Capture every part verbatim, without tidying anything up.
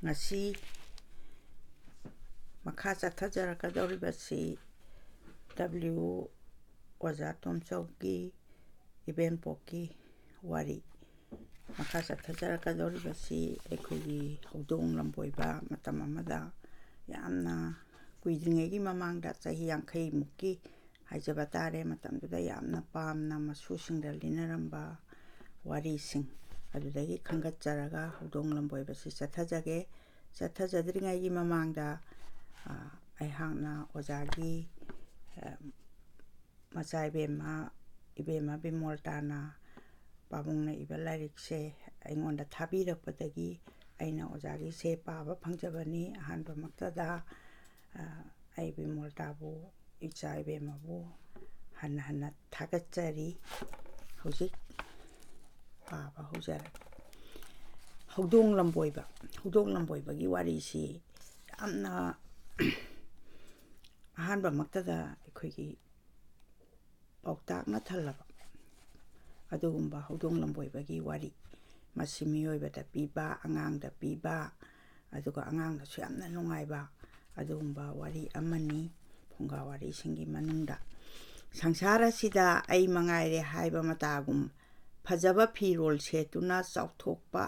ꯉꯁꯤ ꯃꯈꯥ ꯆꯠꯊꯖꯔꯛꯀꯗꯧꯔꯤꯕꯁꯤ ꯗꯕ꯭ꯂꯤꯎ ꯑꯣꯖꯥ ꯇꯣꯝꯆꯧꯒꯤ ꯏꯕꯦꯟꯄꯣꯛꯀꯤ ꯋꯥꯔꯤ꯫ ꯃꯈꯥ ꯆꯠꯊꯖꯔꯛꯀꯗꯧꯔꯤꯕꯁꯤ ꯑꯩꯈꯣꯏꯒꯤ ꯍꯧꯗꯣꯡ ꯂꯝꯕꯣꯏꯕ, ꯃꯇꯝ ꯑꯃꯗ ꯌꯥꯝꯅ ꯀꯨꯏꯗ꯭ꯔꯤꯉꯩꯒꯤ ꯃꯃꯥꯡꯗ, ꯆꯍꯤ ꯌꯥꯡꯈꯩꯃꯨꯛꯀꯤ ꯍꯥꯏꯖꯕ ꯇꯥꯔꯦ, ꯃꯇꯝꯗꯨꯗ ꯌꯥꯝꯅ ꯄꯥꯝꯅ ꯃꯁꯨꯁꯤꯡꯗ ꯂꯤꯅꯔꯝꯕ ꯋꯥꯔꯤꯁꯤꯡ ꯑꯗꯨꯗꯒꯤ ꯈꯟꯒꯠꯆꯔꯒ ꯍꯧꯗꯣꯡ ꯂꯝꯕꯣꯏꯕꯁꯤ ꯆꯠꯊꯖꯒꯦ꯫ ꯆꯠꯊꯖꯗ꯭ꯔꯤꯉꯩꯒꯤ ꯃꯃꯥꯡꯗ, ꯑ, ꯑꯩꯍꯥꯛꯅ ꯑꯣꯖꯥꯒꯤ, ꯑ, ꯃꯆꯥ ꯏꯕꯦꯝꯃ, ꯏꯕꯦꯝꯃ ꯕꯤꯃꯣꯜꯇꯥꯅ ꯄꯥꯕꯨꯡꯅ ꯏꯕ ꯂꯥꯏꯔꯤꯛꯁꯦ ꯑꯩꯉꯣꯟꯗ ꯊꯥꯕꯤꯔꯛꯄꯗꯒꯤ ꯑꯩꯅ ꯑꯣꯖꯥꯒꯤꯁꯦ ꯄꯥꯕ ꯐꯪꯖꯕꯅꯤ꯫ ꯑꯍꯥꯟꯕꯃꯛꯇꯗ, ꯑ, ꯑꯩ ꯕꯤꯃꯣꯜꯇꯥꯕꯨ, ꯏꯆꯥ ꯏꯕꯦꯝꯃꯕꯨ ꯍꯟꯅ ꯍꯟꯅ ꯊꯥꯒꯠꯆꯔꯤ꯫ ꯍꯧꯖꯤꯛ ꯄꯥꯕ ꯍꯧꯖꯔꯒꯦ꯫ ꯍꯧꯗꯣꯡ ꯂꯝꯕꯣꯏꯕ꯫ ꯍꯧꯗꯣꯡ ꯂꯝꯕꯣꯏꯕꯒꯤ ꯋꯥꯔꯤꯁꯤ ꯌꯥꯝꯅ ꯑꯍꯥꯟꯕꯃꯛꯇꯗ ꯑꯩꯈꯣꯏꯒꯤ ꯄꯥꯎꯇꯥꯛꯅ ꯊꯜꯂꯕ ꯑꯗꯨꯒꯨꯝꯕ ꯍꯧꯗꯣꯡ ꯂꯝꯕꯣꯏꯕꯒꯤ ꯋꯥꯔꯤ꯫ ꯃꯁꯤ ꯃꯤꯑꯣꯏꯕꯗ ꯄꯤꯕ, ꯑꯉꯥꯡꯗ ꯄꯤꯕ, ꯑꯗꯨꯒ ꯑꯉꯥꯡꯗꯁꯨ ꯌꯥꯝꯅ ꯅꯨꯡꯉꯥꯏꯕ ꯑꯗꯨꯒꯨꯝꯕ ꯋꯥꯔꯤ ꯑꯃꯅꯤ꯫ ꯐꯨꯡꯒꯥ ꯋꯥꯔꯤꯁꯤꯡꯒꯤ ꯃꯅꯨꯡꯗ, "ꯁꯪꯁꯥꯔ ꯑꯁꯤꯗ ꯑꯩ ꯃꯉꯥꯏꯔꯦ ꯍꯥꯏꯕ ꯃꯇꯥꯒꯨꯝ ꯐꯖꯕ ꯐꯤꯔꯣꯜ ꯁꯦꯠꯇꯨꯅ ꯆꯥꯎꯊꯣꯛꯄ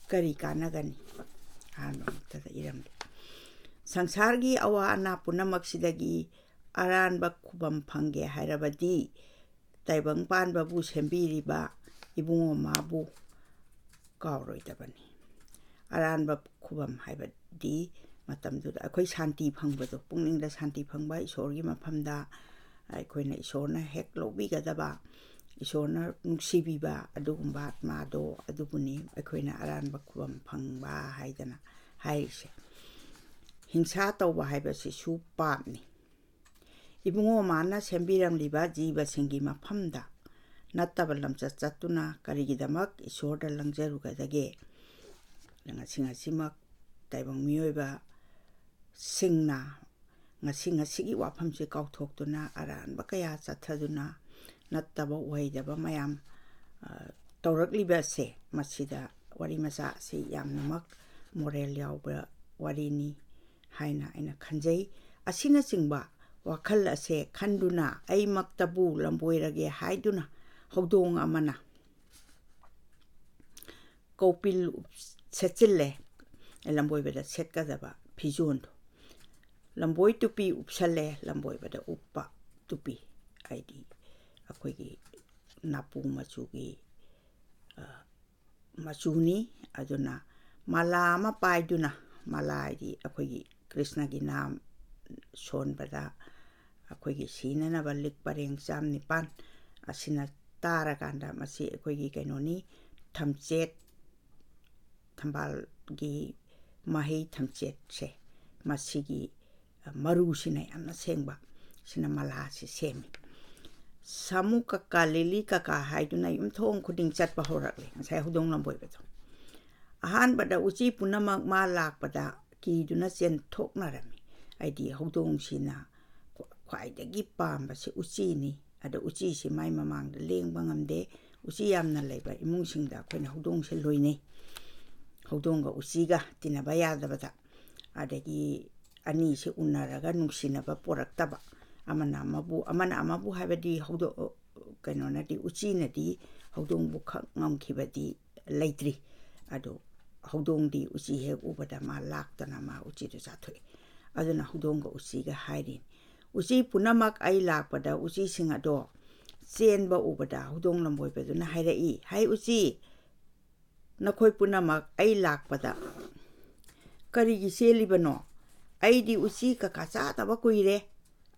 ꯀꯔꯤ ꯀꯥꯟꯅꯒꯅꯤ?" ꯑꯍꯥꯟꯕ ꯃꯛꯇꯗ ꯏꯔꯝꯂꯤ꯫ "ꯁꯪꯁꯥꯔꯒꯤ ꯑꯋꯥ ꯑꯅꯥ ꯄꯨꯝꯅꯃꯛꯁꯤꯗꯒꯤ ꯑꯔꯥꯟꯕ ꯈꯨꯕꯝ ꯐꯪꯒꯦ ꯍꯥꯏꯔꯕꯗꯤ ꯇꯥꯏꯕꯪ ꯄꯥꯟꯕꯕꯨ ꯁꯦꯝꯕꯤꯔꯤꯕ ꯏꯕꯨꯡꯉꯣ ꯃꯥꯕꯨ ꯀꯥꯎꯔꯣꯏꯗꯕꯅꯤ꯫" ꯑꯔꯥꯟꯕ ꯈꯨꯕꯝ ꯍꯥꯏꯕꯗꯤ ꯃꯇꯝꯗꯨꯗ ꯑꯩꯈꯣꯏ ꯁꯥꯟꯇꯤ ꯐꯪꯕꯗꯣ, ꯄꯨꯛꯅꯤꯡꯗ ꯁꯥꯟꯇꯤ ꯐꯪꯕ, ꯏꯁꯣꯔꯒꯤ ꯃꯐꯝꯗ ꯑꯩꯈꯣꯏꯅ ꯏꯁꯣꯔꯅ ꯍꯦꯛ ꯂꯧꯕꯤꯒꯗꯕ, ꯏꯁꯣꯔꯅ ꯅꯨꯡꯁꯤꯕꯤꯕ ꯑꯗꯨꯒꯨꯝꯕ ꯑꯥꯠꯃꯥꯗꯣ ꯑꯗꯨꯕꯨꯅꯤ ꯑꯩꯈꯣꯏꯅ ꯑꯔꯥꯟꯕ ꯈꯨꯕꯝ ꯐꯪꯕ ꯍꯥꯏꯗꯅ ꯍꯥꯏꯔꯤꯁꯦ꯫ ꯍꯤꯡꯁꯥ ꯇꯧꯕ ꯍꯥꯏꯕꯁꯤꯁꯨ ꯄꯥꯞꯅꯤ꯫ ꯏꯕꯨꯡꯉꯣ ꯃꯥꯅ ꯁꯦꯝꯕꯤꯔꯝꯂꯤꯕ ꯖꯤꯕꯁꯤꯡꯒꯤ ꯃꯐꯝꯗ ꯅꯠꯇꯕ ꯂꯝꯆꯠ ꯆꯠꯇꯨꯅ ꯀꯔꯤꯒꯤꯗꯃꯛ ꯏꯁꯣꯔꯗ ꯂꯪꯖꯔꯨꯒꯗꯒꯦ? ꯉꯁꯤ ꯉꯁꯤꯃꯛ ꯇꯥꯏꯕꯪ ꯃꯤꯑꯣꯏꯕꯁꯤꯡꯅ ꯉꯁꯤ ꯉꯁꯤꯒꯤ ꯋꯥꯐꯝꯁꯦ ꯀꯥꯎꯊꯣꯛꯇꯨꯅ ꯑꯔꯥꯟꯕ ꯀꯌꯥ ꯆꯠꯊꯗꯨꯅ ꯅꯠꯇꯕ ꯑꯣꯏꯗꯕ ꯃꯌꯥꯝ, ꯑ, ꯇꯧꯔꯛꯂꯤꯕ ꯑꯁꯦ, ꯃꯁꯤꯗ ꯋꯥꯔꯤ ꯃꯆꯥ ꯑꯁꯤ ꯌꯥꯝꯅꯃꯛ ꯃꯣꯔꯦꯜ ꯌꯥꯎꯕ ꯋꯥꯔꯤꯅꯤ ꯍꯥꯏꯅ ꯑꯩꯅ ꯈꯟꯖꯩ꯫ ꯑꯁꯤꯅꯆꯤꯡꯕ ꯋꯥꯈꯜ ꯑꯁꯦ ꯈꯟꯗꯨꯅ ꯑꯩꯃꯛꯇꯕꯨ ꯂꯝꯕꯣꯏꯔꯒꯦ ꯍꯥꯏꯗꯨꯅ ꯍꯧꯗꯣꯡ ꯑꯃꯅ ꯀꯧꯄꯤꯜ ꯎꯞ-, ꯁꯦꯠꯆꯤꯜꯂꯦ, ꯂꯝꯕꯣꯏꯕꯗ ꯁꯦꯠꯀꯗꯕ ꯐꯤꯖꯣꯜꯗꯣ꯫ ꯂꯝꯕꯣꯏ ꯇꯨꯄꯤ ꯎꯞꯁꯜꯂꯦ, ꯂꯝꯕꯣꯏꯕꯗ ꯎꯞꯄ ꯇꯨꯄꯤ, ꯍꯥꯏꯗꯤ ꯑꯩꯈꯣꯏꯒꯤ ꯅꯥꯄꯨ ꯃꯆꯨꯒꯤ, ꯑ, ꯃꯆꯨꯅꯤ꯫ ꯑꯗꯨꯅ ꯃꯥꯂꯥ ꯑꯃ ꯄꯥꯏꯗꯨꯅ, ꯃꯥꯂꯥ ꯍꯥꯏꯗꯤ ꯑꯩꯈꯣꯏꯒꯤ ꯀ꯭ꯔꯤꯁꯅꯒꯤ ꯅꯥꯝ ꯁꯣꯟꯕꯗ ꯑꯩꯈꯣꯏꯒꯤ ꯁꯤꯅꯅꯕ ꯂꯤꯛ ꯄꯔꯦꯡ ꯆꯥꯝ ꯅꯤꯄꯥꯟ ꯑꯁꯤꯅ ꯇꯥꯔꯀꯥꯟꯗ ꯃꯁꯤ ꯑꯩꯈꯣꯏꯒꯤ ꯀꯩꯅꯣꯅꯤ, ꯊꯝꯆꯦꯠ, ꯊꯝꯕꯥꯜꯒꯤ ꯃꯍꯩ ꯊꯝꯆꯦꯠꯁꯦ, ꯃꯁꯤꯒꯤ ꯃꯔꯨꯁꯤꯅ ꯌꯥꯝꯅ ꯁꯦꯡꯕ, ꯁꯤꯅ ꯃꯂꯥꯁꯤ ꯁꯦꯝꯃꯤ꯫ ꯁꯥꯃꯨ ꯀꯀꯥ, ꯂꯤꯂꯤ ꯀꯀꯥ ꯍꯥꯏꯗꯨꯅ ꯌꯨꯝꯊꯣꯡ ꯈꯨꯗꯤꯡ ꯆꯠꯄ ꯍꯧꯔꯛꯂꯦ ꯉꯁꯥꯏ ꯍꯧꯗꯣꯡ ꯂꯝꯕꯣꯏꯕꯗꯣ꯫ ꯑꯍꯥꯟꯕꯗ ꯎꯆꯤ ꯄꯨꯝꯅꯃꯛ ꯃꯥ ꯂꯥꯛꯄꯗ ꯀꯤꯗꯨꯅ ꯆꯦꯟꯊꯣꯛꯅꯔꯝꯃꯤ꯫ ꯍꯥꯏꯗꯤ ꯍꯧꯗꯣꯡꯁꯤꯅ ꯈ꯭ꯋꯥꯏꯗꯒꯤ ꯄꯥꯝꯕꯁꯤ ꯎꯆꯤꯅꯤ꯫ ꯑꯗꯣ ꯎꯆꯤꯁꯤ ꯃꯥꯏ ꯃꯃꯥꯡꯗ ꯂꯦꯡꯕ ꯉꯝꯗꯦ꯫ ꯎꯆꯤ ꯌꯥꯝꯅ ꯂꯩꯕ ꯏꯃꯨꯡꯁꯤꯡꯗ ꯑꯩꯈꯣꯏꯅ ꯍꯧꯗꯣꯡꯁꯦ ꯂꯣꯏꯅꯩ꯫ ꯍꯧꯗꯣꯡꯒ ꯎꯆꯤꯒ ꯇꯤꯟꯅꯕ ꯌꯥꯗꯕꯗ꯫ ꯑꯗꯒꯤ ꯑꯅꯤꯁꯤ ꯎꯅꯔꯒ ꯅꯨꯡꯁꯤꯅꯕ ꯄꯣꯔꯛꯇꯕ, ꯑꯃꯅ ꯑꯃꯕꯨ, ꯑꯃꯅ ꯑꯃꯕꯨ ꯍꯥꯏꯕꯗꯤ ꯍꯧꯗꯣꯡ, ꯀꯩꯅꯣꯅꯗꯤ, ꯎꯆꯤꯅꯗꯤ ꯍꯧꯗꯣꯡꯕꯨ ꯈꯛ ꯉꯝꯈꯤꯕꯗꯤ ꯂꯩꯇ꯭ꯔꯤ꯫ ꯑꯗꯨ ꯍꯧꯗꯣꯡꯗꯤ ꯎꯆꯤ ꯍꯦꯛ ꯎꯕꯗ ꯃꯥ ꯂꯥꯛꯇꯅ ꯃꯥ ꯎꯆꯤꯗꯨ ꯆꯥꯊꯣꯛꯏ꯫ ꯑꯗꯨꯅ ꯍꯧꯗꯣꯡꯒ ꯎꯆꯤꯒ ꯍꯥꯏꯔꯤꯅꯤ, "ꯎꯆꯤ ꯄꯨꯝꯅꯃꯛ ꯑꯩ ꯂꯥꯛꯄꯗ ꯎꯆꯤꯁꯤꯡ ꯑꯗꯣ ꯆꯦꯟꯕ ꯎꯕꯗ ꯍꯧꯗꯣꯡ ꯂꯝꯕꯣꯏꯕꯗꯨꯅ ꯍꯥꯏꯔꯛꯏ, 'ꯍꯥꯏ ꯎꯆꯤ, ꯅꯈꯣꯏ ꯄꯨꯝꯅꯃꯛ ꯑꯩ ꯂꯥꯛꯄꯗ ꯀꯔꯤꯒꯤ ꯆꯦꯜꯂꯤꯕꯅꯣ? ꯑꯩꯗꯤ ꯎꯆꯤ ꯀꯀꯥ ꯆꯥꯗꯕ ꯀꯨꯏꯔꯦ꯫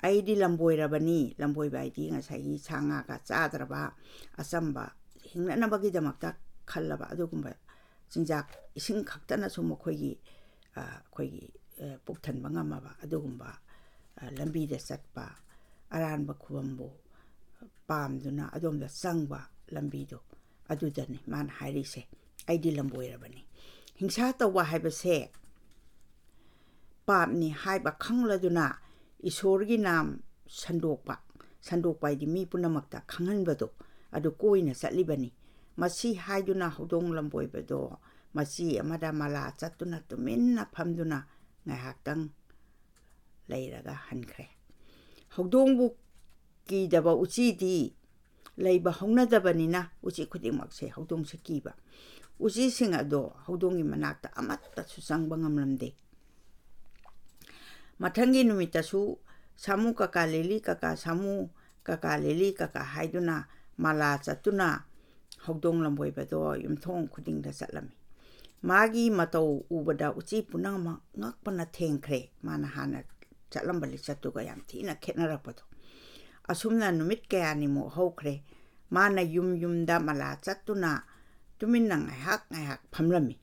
ꯑꯩꯗꯤ ꯂꯝꯕꯣꯏꯔꯕꯅꯤ.'" ꯂꯝꯕꯣꯏꯕ ꯍꯥꯏꯗꯤ ꯉꯁꯥꯏꯒꯤ ꯁꯥ ꯉꯥꯒ ꯆꯥꯗ꯭ꯔꯕ, ꯑꯆꯝꯕ ꯍꯤꯡꯅꯅꯕꯒꯤꯗꯃꯛꯇ ꯈꯜꯂꯕ ꯑꯗꯨꯒꯨꯝꯕ ꯆꯤꯟꯖꯥꯛ, ꯏꯁꯤꯡ ꯈꯛꯇꯅꯁꯨ ꯃꯈꯣꯏꯒꯤ, ꯑ, ꯑꯩꯈꯣꯏꯒꯤ, ꯑ, ꯄꯨꯛ ꯊꯟꯕ ꯉꯝꯃꯕ ꯑꯗꯨꯒꯨꯝꯕ, ꯑ, ꯂꯝꯕꯤꯗ ꯆꯠꯄ, ꯑꯔꯥꯟꯕ ꯈꯨꯕꯝꯕꯨ ꯄꯥꯝꯗꯨꯅ ꯑꯗꯣꯝꯗ ꯆꯪꯕ ꯂꯝꯕꯤꯗꯣ, ꯑꯗꯨꯗꯅꯤ ꯃꯥꯅ ꯍꯥꯏꯔꯤꯁꯦ, "ꯑꯩꯗꯤ ꯂꯝꯕꯣꯏꯔꯕꯅꯤ"꯫ ꯍꯤꯡꯁꯥ ꯇꯧꯕ ꯍꯥꯏꯕꯁꯦ ꯄꯥꯞꯅꯤ ꯍꯥꯏꯕ ꯈꯪꯂꯗꯨꯅ ꯏꯁꯣꯔꯒꯤ ꯅꯥꯝ ꯁꯟꯗꯣꯛꯄ, ꯁꯟꯗꯣꯛꯄ ꯍꯥꯏꯗꯤ ꯃꯤ ꯄꯨꯝꯅꯃꯛꯇ ꯈꯪꯍꯟꯕꯗꯣ, ꯑꯗꯨ ꯀꯣꯏꯅ ꯆꯠꯂꯤꯕꯅꯤ꯫ ꯃꯁꯤ ꯍꯥꯏꯗꯨꯅ ꯍꯧꯗꯣꯡ ꯂꯝꯕꯣꯏꯕꯗꯣ ꯃꯆꯤ ꯑꯃꯗ ꯃꯂꯥ ꯆꯠꯇꯨꯅ ꯇꯨꯃꯤꯟꯅ ꯐꯝꯗꯨꯅ ꯉꯥꯏꯍꯥꯛꯇꯪ ꯂꯩꯔꯒ ꯍꯟꯈ꯭ꯔꯦ꯫ ꯍꯧꯗꯣꯡꯕꯨ ꯀꯤꯗꯕ ꯎꯆꯤꯗꯤ ꯂꯩꯕ ꯍꯧꯅꯗꯕꯅꯤꯅ ꯎꯆꯤ ꯈꯨꯗꯤꯡꯃꯛꯁꯦ ꯍꯧꯗꯣꯡꯁꯦ ꯀꯤꯕ꯫ ꯎꯆꯤꯁꯤꯡ ꯑꯗꯣ ꯍꯧꯗꯣꯡꯒꯤ ꯃꯅꯥꯛꯇ ꯑꯃꯠꯇꯁꯨ ꯆꯪꯕ ꯉꯝꯂꯝꯗꯦ꯫ ꯃꯊꯪꯒꯤ ꯅꯨꯃꯤꯠꯇꯁꯨ "ꯁꯥꯃꯨ ꯀꯀꯥ ꯂꯤꯂꯤ, ꯀꯀꯥ ꯁꯥꯃꯨ ꯀꯀꯥ ꯂꯤꯂꯤ, ꯀꯀꯥ" ꯍꯥꯏꯗꯨꯅ ꯃꯂꯥ ꯆꯠꯇꯨꯅ ꯍꯧꯗꯣꯡ ꯂꯝꯕꯣꯏꯕꯗꯣ ꯌꯨꯝꯊꯣꯡ ꯈꯨꯗꯤꯡꯗ ꯆꯠꯂꯝꯃꯤ꯫ ꯃꯥꯒꯤ ꯃꯇꯧ ꯎꯕꯗ ꯎꯆꯤ ꯄꯨꯝꯅꯃꯛ ꯉꯛꯄꯅ ꯊꯦꯡꯈ꯭ꯔꯦ꯫ ꯃꯥꯅ ꯍꯥꯟꯅ ꯆꯠꯂꯝꯕ ꯂꯤꯆꯠꯇꯨꯒ ꯌꯥꯝ ꯊꯤꯅ ꯈꯦꯠꯅꯔꯛꯄꯗꯣ꯫ ꯑꯁꯨꯝꯅ ꯅꯨꯃꯤꯠ ꯀꯌꯥꯅꯤꯃꯨꯛ ꯍꯧꯈ꯭ꯔꯦ꯫ ꯃꯥꯅ ꯌꯨꯝ ꯌꯨꯝꯗ ꯃꯂꯥ ꯆꯠꯇꯨꯅ ꯇꯨꯃꯤꯟꯅ ꯉꯥꯏꯍꯥꯛ ꯉꯥꯏꯍꯥꯛ ꯐꯝꯂꯝꯃꯤ꯫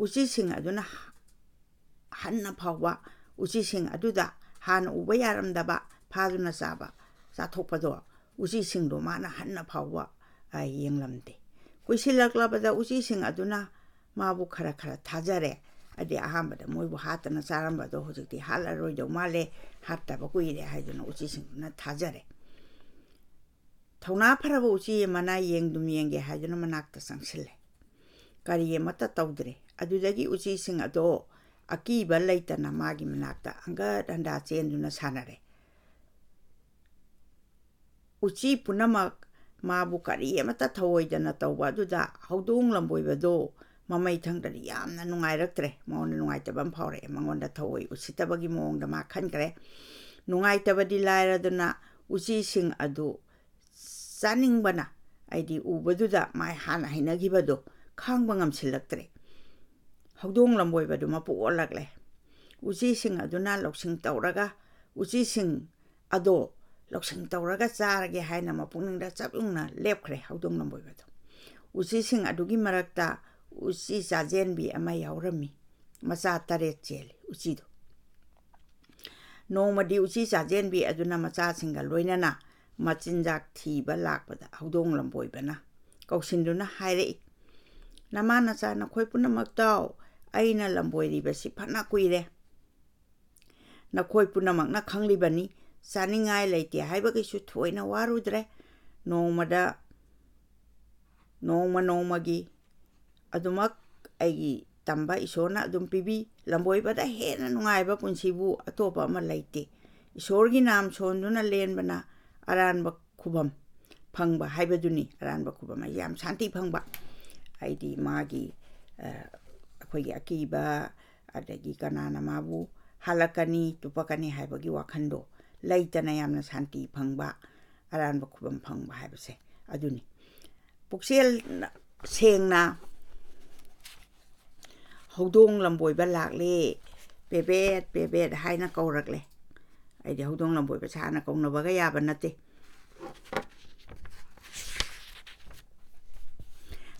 ꯎꯆꯤꯁꯤꯡ ꯑꯗꯨꯅ ꯍꯟꯅ ꯐꯥꯎꯕ ꯎꯆꯤꯁꯤꯡ ꯑꯗꯨꯗ ꯍꯥꯟꯅ ꯎꯕ ꯌꯥꯔꯝꯗꯕ ꯐꯥꯗꯨꯅ ꯆꯥꯕ, ꯆꯥꯊꯣꯛꯄꯗꯣ ꯎꯆꯤꯁꯤꯡꯗꯣ ꯃꯥꯅ ꯍꯟꯅ ꯐꯥꯎꯕ, ꯑ, ꯌꯦꯡꯂꯝꯗꯦ꯫ ꯀꯨꯏꯁꯤꯜꯂꯛꯂꯕꯗ ꯎꯆꯤꯁꯤꯡ ꯑꯗꯨꯅ ꯃꯥꯕꯨ ꯈꯔ ꯈꯔ ꯊꯥꯖꯔꯦ꯫ ꯍꯥꯏꯗꯤ ꯑꯍꯥꯟꯕꯗ ꯃꯣꯏꯕꯨ ꯍꯥꯠꯇꯅ ꯆꯥꯔꯝꯕꯗꯣ ꯍꯧꯖꯤꯛꯇꯤ ꯍꯥꯠꯂꯔꯣꯏꯗꯧ ꯃꯥꯜꯂꯦ, ꯍꯥꯠꯇꯕ ꯀꯨꯏꯔꯦ ꯍꯥꯏꯗꯨꯅ ꯎꯆꯤꯁꯤꯡꯗꯨꯅ ꯊꯥꯖꯔꯦ꯫ ꯊꯧꯅꯥ ꯐꯔꯕ ꯎꯆꯤ ꯑꯃꯅ ꯌꯦꯡꯗꯨꯝ ꯌꯦꯡꯒꯦ ꯍꯥꯏꯗꯨꯅ ꯃꯅꯥꯛꯇ ꯆꯪꯁꯤꯜꯂꯦ꯫ ꯀꯔꯤ ꯑꯃꯠꯇ ꯇꯧꯗ꯭ꯔꯦ꯫ ꯑꯗꯨꯗꯒꯤ ꯎꯆꯤꯁꯤꯡ ꯑꯗꯣ ꯑꯀꯤꯕ ꯂꯩꯇꯅ ꯃꯥꯒꯤ ꯃꯅꯥꯛꯇ ꯍꯪꯒꯠ ꯍꯟꯗꯥ ꯆꯦꯟꯗꯨꯅ ꯁꯥꯟꯅꯔꯦ꯫ ꯎꯆꯤ ꯄꯨꯝꯅꯃꯛ ꯃꯥꯕꯨ ꯀꯔꯤ ꯑꯃꯠꯇ ꯊꯧꯑꯣꯏꯗꯅ ꯇꯧꯕ ꯑꯗꯨꯗ ꯍꯧꯗꯣꯡ ꯂꯝꯕꯣꯏꯕꯗꯣ ꯃꯃꯩ ꯊꯪꯗꯗꯤ ꯌꯥꯝꯅ ꯅꯨꯡꯉꯥꯏꯔꯛꯇ꯭ꯔꯦ꯫ ꯃꯉꯣꯟꯗ ꯅꯨꯡꯉꯥꯏꯇꯕ ꯑꯃ ꯐꯥꯎꯔꯛꯑꯦ꯫ ꯃꯉꯣꯟꯗ ꯊꯧꯑꯣꯏ ꯎꯁꯤꯠꯇꯕꯒꯤ ꯃꯑꯣꯡꯗ ꯃꯥ ꯈꯟꯈ꯭ꯔꯦ꯫ ꯅꯨꯡꯉꯥꯏꯇꯕꯗꯤ ꯂꯥꯏꯔꯗꯅ ꯎꯆꯤꯁꯤꯡ ꯑꯗꯨ ꯆꯥꯅꯤꯡꯕꯅ, ꯍꯥꯏꯗꯤ ꯎꯕꯗꯨꯗ ꯃꯥꯏ ꯍꯥꯟꯅ ꯍꯩꯅꯈꯤꯕꯗꯣ ꯈꯥꯡꯕ ꯉꯝꯁꯤꯜꯂꯛꯇ꯭ꯔꯦ꯫ ꯍꯧꯗꯣꯡ ꯂꯝꯕꯣꯏꯕꯗꯨ ꯃꯄꯨ ꯑꯣꯜꯂꯛꯂꯦ꯫ ꯎꯆꯤꯁꯤꯡ ꯑꯗꯨꯅ ꯂꯧꯁꯤꯡ ꯇꯧꯔꯒ, ꯎꯆꯤꯁꯤꯡ ꯑꯗꯣ ꯂꯧꯁꯤꯡ ꯇꯧꯔꯒ ꯆꯥꯔꯒꯦ ꯍꯥꯏꯅ ꯃꯄꯨꯛꯅꯤꯡꯗ ꯆꯞ ꯌꯨꯡꯅ ꯂꯦꯞꯈ꯭ꯔꯦ ꯍꯧꯗꯣꯡ ꯂꯝꯕꯣꯏꯕꯗꯣ꯫ ꯎꯆꯤꯁꯤꯡ ꯑꯗꯨꯒꯤ ꯃꯔꯛꯇ ꯎꯆꯤ ꯆꯥꯖꯦꯟꯕꯤ ꯑꯃ ꯌꯥꯎꯔꯝꯃꯤ꯫ ꯃꯆꯥ ꯇꯔꯦꯠ ꯆꯦꯜꯂꯤ ꯎꯆꯤꯗꯣ꯫ ꯅꯣꯡꯃꯗꯤ ꯎꯆꯤ ꯆꯥꯖꯦꯟꯕꯤ ꯑꯗꯨꯅ ꯃꯆꯥꯁꯤꯡꯒ ꯂꯣꯏꯅꯅ ꯃꯆꯤꯟꯖꯥꯛ ꯊꯤꯕ ꯂꯥꯛꯄꯗ ꯍꯧꯗꯣꯡ ꯂꯝꯕꯣꯏꯕꯅ ꯀꯧꯁꯤꯟꯗꯨꯅ ꯍꯥꯏꯔꯛꯏ, "ꯅꯃꯥ ꯅꯆꯥ ꯅꯈꯣꯏ ꯄꯨꯝꯅꯃꯛ ꯇꯥꯎ, ꯑꯩꯅ ꯂꯝꯕꯣꯏꯔꯤꯕꯁꯤ ꯐꯅ ꯀꯨꯏꯔꯦ꯫ ꯅꯈꯣꯏ ꯄꯨꯝꯅꯃꯛꯅ ꯈꯪꯂꯤꯕꯅꯤ, ꯆꯥꯅꯤꯡꯉꯥꯏ ꯂꯩꯇꯦ ꯍꯥꯏꯕꯒꯤꯁꯨ ꯊꯣꯏꯅ ꯋꯥꯔꯨꯗ꯭ꯔꯦ꯫ ꯅꯣꯡꯃꯗ, ꯅꯣꯡꯃ ꯅꯣꯡꯃꯒꯤ ꯑꯗꯨꯃꯛ ꯑꯩꯒꯤ ꯇꯝꯕ ꯏꯁꯣꯔꯅ ꯑꯗꯨꯝ ꯄꯤꯕꯤ꯫ ꯂꯝꯕꯣꯏꯕꯗ ꯍꯦꯟꯅ ꯅꯨꯡꯉꯥꯏꯕ ꯄꯨꯟꯁꯤꯕꯨ ꯑꯇꯣꯞꯄ ꯑꯃ ꯂꯩꯇꯦ꯫ ꯏꯁꯣꯔꯒꯤ ꯅꯥꯝ ꯁꯣꯟꯗꯨꯅ ꯂꯦꯟꯕꯅ ꯑꯔꯥꯟꯕ ꯈꯨꯕꯝ ꯐꯪꯕ ꯍꯥꯏꯕꯗꯨꯅꯤ꯫ ꯑꯔꯥꯟꯕ ꯈꯨꯕꯝ ꯍꯥꯏꯁꯦ ꯌꯥꯝ ꯁꯥꯟꯇꯤ ꯐꯪꯕ꯫ ꯍꯥꯏꯗꯤ ꯃꯥꯒꯤ, ꯑ, ꯑꯩꯈꯣꯏꯒꯤ ꯑꯀꯤꯕ, ꯑꯗꯒꯤ ꯀꯅꯥꯅ ꯃꯥꯕꯨ ꯍꯥꯠꯂꯛꯀꯅꯤ, ꯇꯨꯞꯄꯛꯀꯅꯤ ꯍꯥꯏꯕꯒꯤ ꯋꯥꯈꯜꯗꯣ ꯂꯩꯇꯅ ꯌꯥꯝꯅ ꯁꯥꯟꯇꯤ ꯐꯪꯕ, ꯑꯔꯥꯟꯕ ꯈꯨꯕꯝ ꯐꯪꯕ ꯍꯥꯏꯕꯁꯦ ꯑꯗꯨꯅꯤ꯫ ꯄꯨꯛꯆꯦꯜ ꯁꯦꯡꯅ "ꯍꯧꯗꯣꯡ ꯂꯝꯕꯣꯏꯕ ꯂꯥꯛꯂꯦ, ꯄꯦꯕꯦꯠ ꯄꯦꯕꯦꯠ" ꯍꯥꯏꯅ ꯀꯧꯔꯛꯂꯦ꯫ ꯑꯩꯗꯤ ꯍꯧꯗꯣꯡ ꯂꯝꯕꯣꯏꯕ ꯁꯥꯅ ꯀꯧꯅꯕꯒ ꯌꯥꯕ ꯅꯠꯇꯦ꯫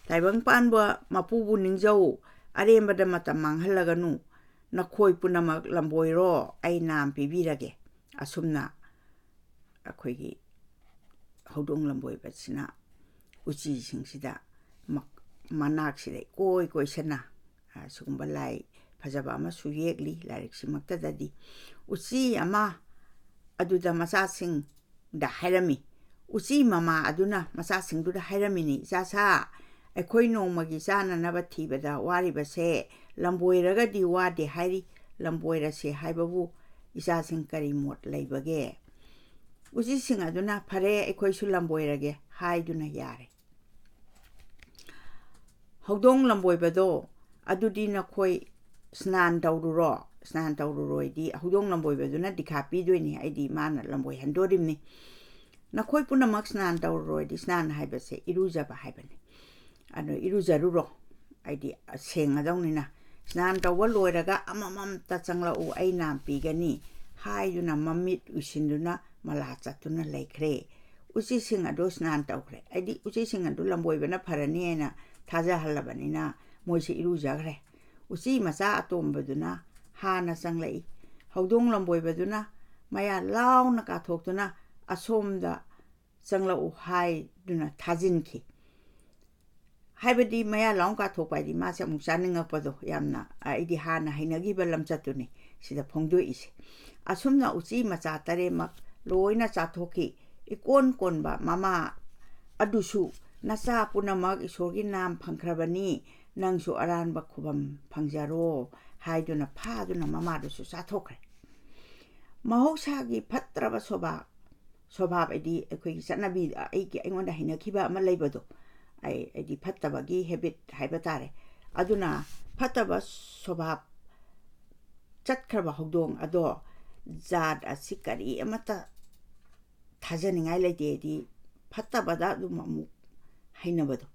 "ꯇꯥꯏꯕꯪ ꯄꯥꯟꯕ ꯃꯄꯨꯕꯨ ꯅꯤꯡꯖꯧ, ꯑꯔꯦꯝꯕꯗ ꯃꯇꯝ ꯃꯥꯡꯍꯜꯂꯒꯅꯨ꯫ ꯅꯈꯣꯏ ꯄꯨꯝꯅꯃꯛ ꯂꯝꯕꯣꯏꯔꯣ, ꯑꯩ ꯅꯥꯝ ꯄꯤꯕꯤꯔꯒꯦ"꯫ ꯑꯁꯨꯝꯅ ꯑꯩꯈꯣꯏꯒꯤ ꯍꯧꯗꯣꯡ ꯂꯝꯕꯣꯏꯕꯁꯤꯅ ꯎꯆꯤꯁꯤꯡꯁꯤꯗ ꯃꯛ-, ꯃꯅꯥꯛꯁꯤꯗ ꯏꯀꯣꯏ ꯀꯣꯏꯁꯟꯅ, ꯑ, ꯁꯤꯒꯨꯝꯕ ꯂꯥꯏ ꯐꯖꯕ ꯑꯃꯁꯨ ꯌꯦꯛꯂꯤ ꯂꯥꯏꯔꯤꯛꯁꯤꯃꯛꯇꯗꯗꯤ꯫ ꯎꯆꯤ ꯑꯃ ꯑꯗꯨꯗ ꯃꯆꯥꯁꯤꯡꯗ ꯍꯥꯏꯔꯝꯃꯤ, ꯎꯆꯤ ꯃꯃꯥ ꯑꯗꯨꯅ ꯃꯆꯥꯁꯤꯡꯗꯨꯗ ꯍꯥꯏꯔꯝꯃꯤꯅꯤ, "ꯏꯆꯥꯁꯥ, ꯑꯩꯈꯣꯏ ꯅꯣꯡꯃꯒꯤ ꯆꯥꯅꯅꯕ ꯊꯤꯕꯗ ꯋꯥꯔꯤꯕꯁꯦ ꯂꯝꯕꯣꯏꯔꯒꯗꯤ ꯋꯥꯗꯦ ꯍꯥꯏꯔꯤ꯫ ꯂꯝꯕꯣꯏꯔꯁꯦ ꯍꯥꯏꯕꯕꯨ ꯏꯆꯥꯁꯤꯡ ꯀꯔꯤ ꯃꯣꯠ ꯂꯩꯕꯒꯦ?" ꯎꯆꯤꯁꯤꯡ ꯑꯗꯨꯅ, "ꯐꯔꯦ, ꯑꯩꯈꯣꯏꯁꯨ ꯂꯝꯕꯣꯏꯔꯒꯦ" ꯍꯥꯏꯗꯨꯅ ꯌꯥꯔꯦ꯫ ꯍꯧꯗꯣꯡ ꯂꯝꯕꯣꯏꯕꯗꯣ, "ꯑꯗꯨꯗꯤ ꯅꯈꯣꯏ ꯁ꯭ꯅꯥꯟ ꯇꯧꯔꯨꯔꯣ"꯫ ꯁ꯭ꯅꯥꯟ ꯇꯧꯔꯨꯔꯣꯏꯗꯤ ꯍꯧꯗꯣꯡ ꯂꯝꯕꯣꯏꯕꯗꯨꯅ ꯗꯤꯈꯥ ꯄꯤꯗꯣꯏꯅꯤ, ꯑꯩꯗꯤ ꯃꯥꯅ ꯂꯝꯕꯣꯏꯍꯟꯗꯣꯔꯤꯕꯅꯤ꯫ "ꯅꯈꯣꯏ ꯄꯨꯝꯅꯃꯛ ꯁ꯭ꯅꯥꯟ ꯇꯧꯔꯨꯔꯣꯏꯗꯤ"꯫ ꯁ꯭ꯅꯥꯟ ꯍꯥꯏꯕꯁꯦ ꯏꯔꯨꯖꯕ ꯍꯥꯏꯕꯅꯤ꯫ ꯑꯗꯣ ꯏꯔꯨꯖꯔꯨꯔꯣ, ꯍꯥꯏꯗꯤ ꯁꯦꯡꯒꯗꯧꯅꯤꯅ꯫ "ꯁ꯭ꯅꯥꯟ ꯇꯧꯕ ꯂꯣꯏꯔꯒ ꯑꯃꯃꯝꯇ ꯆꯪꯂꯛꯎ, ꯑꯩ ꯅꯥꯝ ꯄꯤꯒꯅꯤ" ꯍꯥꯏꯗꯨꯅ ꯃꯃꯤꯠ ꯎꯏꯁꯤꯟꯗꯨꯅ ꯃꯂꯥ ꯆꯠꯇꯨꯅ ꯂꯩꯈ꯭ꯔꯦ꯫ ꯎꯆꯤꯁꯤꯡ ꯑꯗꯨ ꯁ꯭ꯅꯥꯟ ꯇꯧꯈ꯭ꯔꯦ꯫ ꯍꯥꯏꯗꯤ ꯎꯆꯤꯁꯤꯡ ꯑꯗꯨ ꯂꯝꯕꯣꯏꯕꯅ ꯐꯔꯅꯤ ꯍꯥꯏꯅ ꯊꯥꯖꯍꯜꯂꯕꯅꯤꯅ ꯃꯣꯏꯁꯦ ꯏꯔꯨꯖꯈ꯭ꯔꯦ꯫ ꯎꯆꯤ ꯃꯆꯥ ꯑꯇꯣꯝꯕꯗꯨꯅ ꯍꯥꯟꯅ ꯆꯪꯂꯛꯏ꯫ ꯍꯧꯗꯣꯡ ꯂꯝꯕꯣꯏꯕꯗꯨꯅ ꯃꯌꯥ ꯂꯥꯎꯅ ꯀꯥꯊꯣꯛꯇꯨꯅ "ꯑꯁꯣꯝꯗ ꯆꯪꯂꯛꯎ" ꯍꯥꯏꯗꯨꯅ ꯊꯥꯖꯤꯟꯈꯤ꯫ ꯍꯥꯏꯕꯗꯤ ꯃꯌꯥ ꯂꯥꯎꯅ ꯀꯥꯊꯣꯛꯄ ꯍꯥꯏꯗꯤ ꯃꯥꯁꯦ ꯑꯃꯨꯛ ꯆꯥꯅꯤꯡꯉꯛꯄꯗꯣ, ꯌꯥꯝꯅ, ꯑ, ꯑꯩꯗꯤ ꯍꯥꯟꯅ ꯍꯩꯅꯈꯤꯕ ꯂꯝꯆꯠꯇꯨꯅꯤ ꯁꯤꯗ ꯐꯣꯡꯗꯣꯛꯏꯁꯦ꯫ ꯑꯁꯨꯝꯅ ꯎꯆꯤ ꯃꯆꯥ ꯇꯔꯦꯠꯃꯛ ꯂꯣꯏꯅ ꯆꯥꯊꯣꯛꯈꯤ꯫ ꯏꯀꯣꯟ ꯀꯣꯟꯕ ꯃꯃꯥ ꯑꯗꯨꯁꯨ "ꯅꯆꯥ ꯄꯨꯝꯅꯃꯛ ꯏꯁꯣꯔꯒꯤ ꯅꯥꯝ ꯐꯪꯈ꯭ꯔꯕꯅꯤ, ꯅꯪꯁꯨ ꯑꯔꯥꯟꯕ ꯈꯨꯕꯝ ꯐꯪꯖꯔꯣ" ꯍꯥꯏꯗꯨꯅ ꯐꯥꯗꯨꯅ ꯃꯃꯥꯗꯨꯁꯨ ꯆꯥꯊꯣꯛꯈ꯭ꯔꯦ꯫ ꯃꯍꯧꯁꯥꯒꯤ ꯐꯠꯇ꯭ꯔꯕ ꯁꯣꯚꯥ, ꯁꯣꯚꯥꯕ ꯍꯥꯏꯗꯤ ꯑꯩꯈꯣꯏꯒꯤ ꯆꯠꯅꯕꯤ, ꯑꯩꯒꯤ, ꯑꯩꯉꯣꯟꯗ ꯍꯩꯅꯈꯤꯕ ꯑꯃ ꯂꯩꯕꯗꯣ, ꯑꯩ, ꯍꯥꯏꯗꯤ ꯐꯠꯇꯕꯒꯤ ꯍꯦꯕꯤꯠ ꯍꯥꯏꯕ ꯇꯥꯔꯦ꯫ ꯑꯗꯨꯅ ꯐꯠꯇꯕ ꯁꯣꯚꯥꯕ ꯆꯠꯈ꯭ꯔꯕ ꯍꯧꯗꯣꯡ ꯑꯗꯣ ꯖꯥꯠ ꯑꯁꯤ ꯀꯔꯤ ꯑꯃꯠꯇ ꯊꯥꯖꯅꯤꯡꯉꯥꯏ ꯂꯩꯇꯦ, ꯍꯥꯏꯗꯤ ꯐꯠꯇꯕꯗ ꯑꯗꯨꯝ ꯑꯃꯨꯛ ꯍꯩꯅꯕꯗꯣ꯫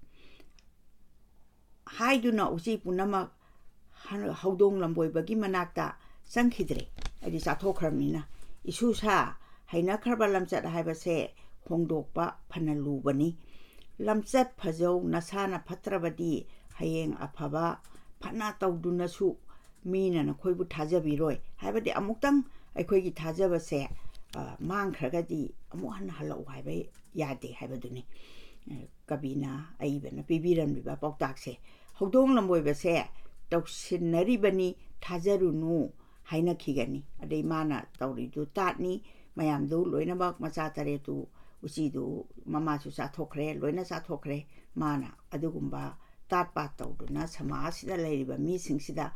ꯍꯥꯏꯗꯨꯅ ꯎꯆꯤ ꯄꯨꯝꯅꯃꯛ ꯍ-, ꯍꯧꯗꯣꯡ ꯂꯝꯕꯣꯏꯕꯒꯤ ꯃꯅꯥꯛꯇ ꯆꯪꯈꯤꯗ꯭ꯔꯦ, ꯍꯥꯏꯗꯤ ꯆꯥꯊꯣꯛꯈ꯭ꯔꯕꯅꯤꯅ꯫ ꯏꯁꯨꯁꯥ, ꯍꯩꯅꯈ꯭ꯔꯕ ꯂꯝꯆꯠ ꯍꯥꯏꯕꯁꯦ ꯍꯣꯡꯗꯣꯛꯄ ꯐꯅ ꯂꯨꯕꯅꯤ꯫ ꯂꯝꯆꯠ ꯐꯖꯧ, ꯅꯁꯥꯅ ꯐꯠꯇ꯭ꯔꯕꯗꯤ ꯍꯌꯦꯡ ꯑꯐꯕ ꯐꯅ ꯇꯧꯗꯨꯅꯁꯨ ꯃꯤꯅ ꯅꯈꯣꯏꯕꯨ ꯊꯥꯖꯕꯤꯔꯣꯏ꯫ ꯍꯥꯏꯕꯗꯤ ꯑꯃꯨꯛꯇꯪ ꯑꯩꯈꯣꯏꯒꯤ ꯊꯥꯖꯕꯁꯦ, ꯑ, ꯃꯥꯡꯈ꯭ꯔꯒꯗꯤ ꯑꯃꯨꯛ ꯍꯟꯅ ꯍꯜꯂꯛꯎ ꯍꯥꯏꯕ ꯌꯥꯗꯦ ꯍꯥꯏꯕꯗꯨꯅꯤ꯫ ꯑ, ꯀꯕꯤꯅ, ꯑꯏꯕꯅ ꯄꯤꯕꯤꯔꯝꯂꯤꯕ ꯄꯥꯎꯇꯥꯛꯁꯦ꯫ ꯍꯧꯗꯣꯡ ꯂꯝꯕꯣꯏꯕꯁꯦ ꯇꯧꯁꯤꯟꯅꯔꯤꯕꯅꯤ, ꯊꯥꯖꯔꯨꯅꯨ ꯍꯥꯏꯅꯈꯤꯒꯅꯤ꯫ ꯑꯗꯩ ꯃꯥꯅ ꯇꯧꯔꯤꯗꯨ ꯇꯥꯠꯅꯤ, ꯃꯌꯥꯝꯗꯨ ꯂꯣꯏꯅꯃꯛ ꯃꯆꯥ ꯇꯔꯦꯠꯇꯨ, ꯎꯆꯤꯗꯨ ꯃꯃꯥꯁꯨ ꯆꯥꯊꯣꯛꯈ꯭ꯔꯦ, ꯂꯣꯏꯅ ꯆꯥꯊꯣꯛꯈ꯭ꯔꯦ꯫ ꯃꯥꯅ ꯑꯗꯨꯒꯨꯝꯕ ꯇꯥꯠ ꯄꯥꯠ ꯇꯧꯗꯨꯅ ꯁꯃꯥꯖꯁꯤꯗ ꯂꯩꯔꯤꯕ ꯃꯤꯁꯤꯡꯁꯤꯗ,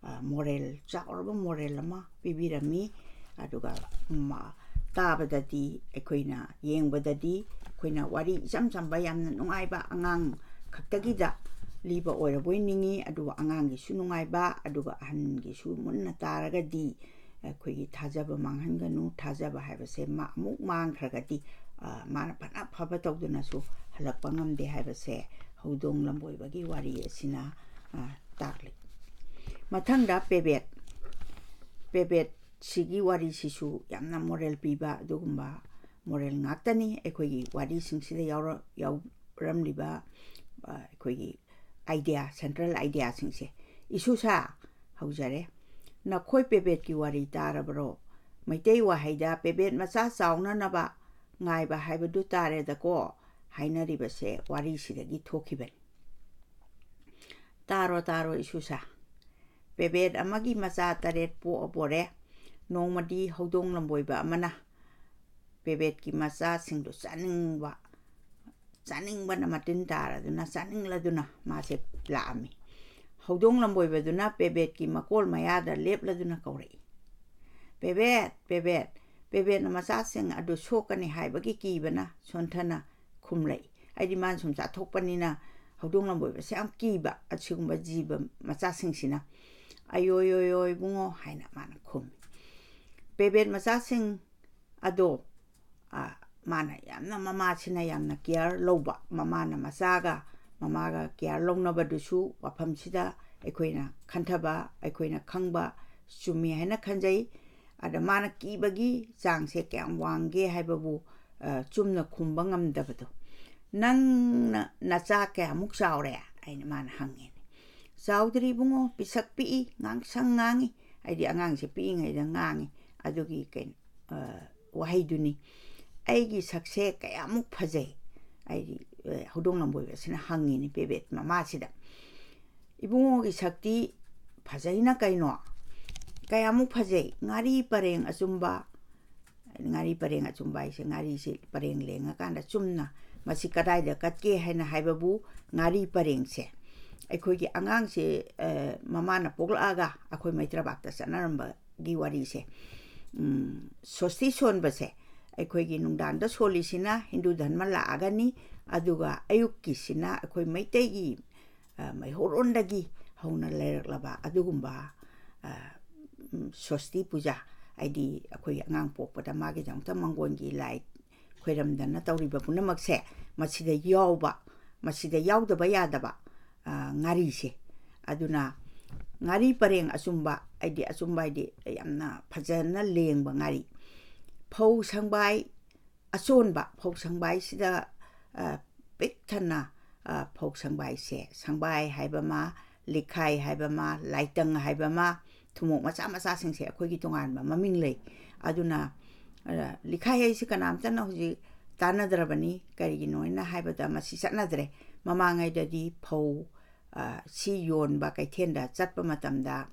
ꯑ, ꯃꯣꯔꯦꯜ, ꯆꯥꯎꯔꯕ ꯃꯣꯔꯦꯜ ꯑꯃ ꯄꯤꯕꯤꯔꯝꯃꯤ꯫ ꯑꯗꯨꯒ, ꯃ-, ꯇꯥꯕꯗꯗꯤ, ꯑꯩꯈꯣꯏꯅ ꯌꯦꯡꯕꯗꯗꯤ, ꯑꯩꯈꯣꯏꯅ ꯋꯥꯔꯤ ꯏꯆꯝ ꯆꯝꯕ, ꯌꯥꯝꯅ ꯅꯨꯡꯉꯥꯏꯕ, ꯑꯉꯥꯡ ꯈꯛꯇꯒꯤꯗ ꯂꯤꯕ ꯑꯣꯏꯔꯕꯣꯏ ꯅꯤꯡꯉꯤ꯫ ꯑꯗꯨꯒ ꯑꯉꯥꯡꯒꯤꯁꯨ ꯅꯨꯡꯉꯥꯏꯕ, ꯑꯗꯨꯒ ꯑꯍꯟꯒꯤꯁꯨ ꯃꯨꯟꯅ ꯇꯥꯔꯒꯗꯤ, ꯑꯩꯈꯣꯏꯒꯤ ꯊꯥꯖꯕ ꯃꯥꯡꯍꯟꯒꯅꯨ꯫ ꯊꯥꯖꯕ ꯍꯥꯏꯕꯁꯦ ꯃꯥ ꯑꯃꯨꯛ ꯃꯥꯡꯈ꯭ꯔꯒꯗꯤ, ꯑ, ꯃꯥꯅ ꯐꯅ ꯐꯕ ꯇꯧꯗꯨꯅꯁꯨ ꯍꯜꯂꯛꯄ ꯉꯝꯗꯦ ꯍꯥꯏꯕꯁꯦ ꯍꯧꯗꯣꯡ ꯂꯝꯕꯣꯏꯕꯒꯤ ꯋꯥꯔꯤ ꯑꯁꯤꯅ, ꯑ, ꯇꯥꯛꯂꯤ꯫ ꯃꯊꯪꯗ ꯄꯦꯕꯦꯠ꯫ ꯄꯦꯕꯦꯠꯁꯤꯒꯤ ꯋꯥꯔꯤꯁꯤꯁꯨ ꯌꯥꯝꯅ ꯃꯣꯔꯦꯜ ꯄꯤꯕ ꯑꯗꯨꯒꯨꯝꯕ ꯃꯣꯔꯦꯜ ꯉꯥꯛꯇꯅꯤ꯫ ꯑꯩꯈꯣꯏꯒꯤ ꯋꯥꯔꯤꯁꯤꯡꯁꯤꯗ ꯌꯥꯎꯔ-, ꯌꯥꯎꯔꯝꯂꯤꯕ, ꯑ, ꯑꯩꯈꯣꯏꯒꯤ ꯑꯥꯏꯗꯤꯌꯥ, ꯁꯦꯟꯇ꯭ꯔꯦꯜ ꯑꯥꯏꯗꯤꯌꯥꯁꯤꯡꯁꯦ꯫ ꯏꯁꯨꯁꯥ, ꯍꯧꯖꯔꯦ꯫ ꯅꯈꯣꯏ ꯄꯦꯕꯦꯠꯀꯤ ꯋꯥꯔꯤ ꯇꯥꯔꯕ꯭ꯔꯣ? ꯃꯩꯇꯩ ꯋꯥꯍꯩꯗ "ꯄꯦꯕꯦꯠ ꯃꯆꯥ ꯆꯥꯎꯅꯅꯕ ꯉꯥꯏꯕ" ꯍꯥꯏꯕꯗꯨ ꯇꯥꯔꯦꯗꯀꯣ꯫ ꯍꯥꯏꯅꯔꯤꯕꯁꯦ ꯋꯥꯔꯤꯁꯤꯗꯒꯤ ꯊꯣꯛꯈꯤꯕꯅꯤ꯫ ꯇꯥꯔꯣ, ꯇꯥꯔꯣ, ꯏꯁꯨꯁꯥ꯫ ꯄꯦꯕꯦꯠ ꯑꯃꯒꯤ ꯃꯆꯥ ꯇꯔꯦꯠ ꯄꯣꯛꯑꯕꯣꯔꯦ꯫ ꯅꯣꯡꯃꯗꯤ ꯍꯧꯗꯣꯡ ꯂꯝꯕꯣꯏꯕ ꯑꯃꯅ ꯄꯦꯕꯦꯠꯀꯤ ꯃꯆꯥꯁꯤꯡꯗꯨ ꯆꯥꯅꯤꯡꯕ, ꯆꯥꯅꯤꯡꯕꯅ ꯃꯇꯤꯟ ꯇꯥꯔꯗꯨꯅ, ꯆꯥꯅꯤꯡꯂꯗꯨꯅ ꯃꯥꯁꯦ ꯂꯥꯛꯑꯝꯃꯤ꯫ ꯍꯧꯗꯣꯡ ꯂꯝꯕꯣꯏꯕꯗꯨꯅ ꯄꯦꯕꯦꯠꯀꯤ ꯃꯀꯣꯜ ꯃꯌꯥꯗ ꯂꯦꯞꯂꯗꯨꯅ ꯀꯧꯔꯛꯏ, "ꯄꯦꯕꯦꯠ, ꯄꯦꯕꯦꯠ!" ꯄꯦꯕꯦꯠꯅ ꯃꯆꯥꯁꯤꯡ ꯑꯗꯨ ꯁꯣꯛꯀꯅꯤ ꯍꯥꯏꯕꯒꯤ ꯀꯤꯕꯅ ꯁꯣꯟꯊꯅ ꯈꯨꯝꯂꯛꯏ꯫ ꯍꯥꯏꯗꯤ ꯃꯥꯅ ꯁꯨꯝ ꯆꯥꯊꯣꯛꯄꯅꯤꯅ ꯍꯧꯗꯣꯡ ꯂꯝꯕꯣꯏꯕꯁꯦ ꯌꯥꯝ ꯀꯤꯕ, ꯑꯁꯤꯒꯨꯝꯕ ꯖꯤꯕ ꯃꯆꯥꯁꯤꯡꯁꯤꯅ꯫ "ꯑꯌꯣꯏ, ꯌꯣꯏ, ꯌꯣꯏ, ꯏꯕꯨꯡꯉꯣ," ꯍꯥꯏꯅ ꯃꯥꯅ ꯈꯨꯝꯃꯤ꯫ ꯄꯦꯕꯦꯠ ꯃꯆꯥꯁꯤꯡ ꯑꯗꯣ, ꯑ, ꯃꯥꯅ ꯌꯥꯝꯅ, ꯃꯃꯥꯁꯤꯅ ꯌꯥꯝꯅ care ꯂꯧꯕ, ꯃꯃꯥꯅ ꯃꯆꯥꯒ, ꯃꯃꯥꯒ care ꯂꯧꯅꯕꯗꯨꯁꯨ ꯋꯥꯐꯝꯁꯤꯗ ꯑꯩꯈꯣꯏꯅ ꯈꯟꯊꯕ, ꯑꯩꯈꯣꯏꯅ ꯈꯪꯕ ꯆꯨꯝꯃꯤ ꯍꯥꯏꯅ ꯈꯟꯖꯩ꯫ ꯑꯗ ꯃꯥꯅ ꯀꯤꯕꯒꯤ ꯆꯥꯡꯁꯦ ꯀꯌꯥꯝ ꯋꯥꯡꯒꯦ ꯍꯥꯏꯕꯕꯨ, ꯑ, ꯆꯨꯝꯅ ꯈꯨꯝꯕ ꯉꯝꯗꯕꯗꯣ꯫ "ꯅꯪꯅ ꯅꯆꯥ ꯀꯌꯥꯃꯨꯛ ꯆꯥꯎꯔꯦ?" ꯑꯩꯅ, ꯃꯥꯅ ꯍꯪꯉꯦꯅꯦ꯫ "ꯆꯥꯎꯗ꯭ꯔꯤ ꯏꯕꯨꯡꯉꯣ, ꯄꯤꯁꯛ ꯄꯤꯛꯏ, ꯉꯥꯡꯁꯪ ꯉꯥꯡꯉꯤ꯫" ꯍꯥꯏꯗꯤ ꯑꯉꯥꯡꯁꯦ ꯄꯤꯛꯏꯉꯩꯗ ꯉꯥꯡꯉꯤ꯫ ꯑꯗꯨꯒꯤ ꯀꯩꯅꯣ, ꯑ, ꯋꯥꯍꯩꯗꯨꯅꯤ꯫ "ꯑꯩꯒꯤ ꯁꯛꯁꯦ ꯀꯌꯥꯃꯨꯛ ꯐꯖꯩ?" ꯍꯥꯏꯗꯤ, ꯑ, ꯍꯧꯗꯣꯡ ꯂꯝꯕꯣꯏꯕꯁꯤꯅ ꯍꯪꯉꯤꯅꯤ ꯄꯦꯕꯦꯠ ꯃꯃꯥꯁꯤꯗ꯫ "ꯏꯕꯨꯡꯉꯣꯒꯤ ꯁꯛꯇꯤ ꯐꯖꯩꯅ ꯀꯩꯅꯣ꯫ ꯀꯌꯥꯃꯨꯛ ꯐꯖꯩ? ꯉꯥꯔꯤ ꯄꯔꯦꯡ ꯑꯆꯨꯝꯕ꯫" ꯉꯥꯔꯤ ꯄꯔꯦꯡ ꯑꯆꯨꯝꯕ ꯍꯥꯏꯁꯦ, ꯉꯥꯔꯤꯁꯦ ꯄꯔꯦꯡ ꯂꯦꯡꯉꯀꯥꯟꯗ ꯆꯨꯝꯅ ꯃꯁꯤ ꯀꯗꯥꯏꯗ ꯀꯠꯀꯦ ꯍꯥꯏꯅ ꯍꯥꯏꯕꯕꯨ, ꯉꯥꯔꯤ ꯄꯔꯦꯡꯁꯦ ꯑꯩꯈꯣꯏꯒꯤ ꯑꯉꯥꯡꯁꯦ, ꯑ, ꯃꯃꯥꯅ ꯄꯣꯛꯂꯛꯑꯒ ꯑꯩꯈꯣꯏ ꯃꯩꯇ꯭ꯔꯕꯥꯛꯇ ꯆꯠꯅꯔꯝꯕꯒꯤ ꯋꯥꯔꯤꯁꯦ, ꯎꯝ, ꯁꯣꯁꯇꯤ ꯁꯣꯟꯕꯁꯦ ꯑꯩꯈꯣꯏꯒꯤ ꯅꯨꯡꯗꯥꯡꯗ ꯁꯣꯜꯂꯤꯁꯤꯅ ꯍꯤꯟꯗꯨ ꯙꯔꯃ ꯂꯥꯛꯑꯒꯅꯤ, ꯑꯗꯨꯒ ꯑꯌꯨꯛꯀꯤꯁꯤꯅ ꯑꯩꯈꯣꯏ ꯃꯩꯇꯩꯒꯤ, ꯑ, ꯃꯩꯍꯧꯔꯣꯟꯗꯒꯤ ꯍꯧꯅ ꯂꯩꯔꯛꯂꯕ ꯑꯗꯨꯒꯨꯝꯕ, ꯑ, ꯎꯝ, ꯁꯣꯁꯇꯤ ꯄꯨꯖꯥ, ꯍꯥꯏꯗꯤ ꯑꯩꯈꯣꯏ ꯑꯉꯥꯡ ꯄꯣꯛꯄꯗ ꯃꯥꯒꯤꯗꯃꯛꯇ ꯃꯪꯒꯣꯟꯒꯤ ꯂꯥꯏ ꯈꯣꯏꯔꯝꯗꯅ ꯇꯧꯔꯤꯕ ꯄꯨꯝꯅꯃꯛꯁꯦ ꯃꯁꯤꯗ ꯌꯥꯎꯕ, ꯃꯁꯤꯗ ꯌꯥꯎꯗꯕ ꯌꯥꯗꯕ, ꯑ, ꯉꯥꯔꯤꯁꯦ꯫ ꯑꯗꯨꯅ ꯉꯥꯔꯤ ꯄꯔꯦꯡ ꯑꯆꯨꯝꯕ, ꯍꯥꯏꯗꯤ ꯑꯆꯨꯝꯕ ꯍꯥꯏꯗꯤ ꯌꯥꯝꯅ ꯐꯖꯅ ꯂꯦꯡꯕ ꯉꯥꯔꯤ꯫ ꯐꯧ ꯁꯪꯕꯥꯏ ꯑꯆꯣꯟꯕ, ꯐꯧ ꯁꯪꯕꯥꯏꯁꯤꯗ, ꯑ, ꯄꯤꯛ ꯊꯟꯅ, ꯑ, ꯐꯧ ꯁꯪꯕꯥꯏꯁꯦ, ꯁꯪꯕꯥꯏ ꯍꯥꯏꯕ ꯑꯃ, ꯂꯤꯈꯥꯏ ꯍꯥꯏꯕ ꯑꯃ, ꯂꯥꯏꯇꯪ ꯍꯥꯏꯕ ꯑꯃ, ꯊꯨꯝꯃꯣꯛ ꯃꯆꯥ ꯃꯆꯥꯁꯤꯡꯁꯦ ꯑꯩꯈꯣꯏꯒꯤ ꯇꯣꯉꯥꯟꯕ ꯃꯃꯤꯡ ꯂꯩ꯫ ꯑꯗꯨꯅ, ꯑ, ꯂꯤꯈꯥꯏ ꯍꯥꯏꯁꯤ ꯀꯅꯥꯝꯇꯅ ꯍꯧꯖꯤꯛ ꯇꯥꯟꯅꯗ꯭ꯔꯕꯅꯤ꯫ ꯀꯔꯤꯒꯤꯅꯣ ꯍꯥꯏꯅ ꯍꯥꯏꯕꯗ ꯃꯁꯤ ꯆꯠꯅꯗ꯭ꯔꯦ꯫ ꯃꯃꯥꯡꯉꯩꯗꯗꯤ ꯐꯧ, ꯑ, ꯁꯤ ꯌꯣꯟꯕ ꯀꯩꯊꯦꯜꯗ ꯆꯠꯄ ꯃꯇꯝꯗ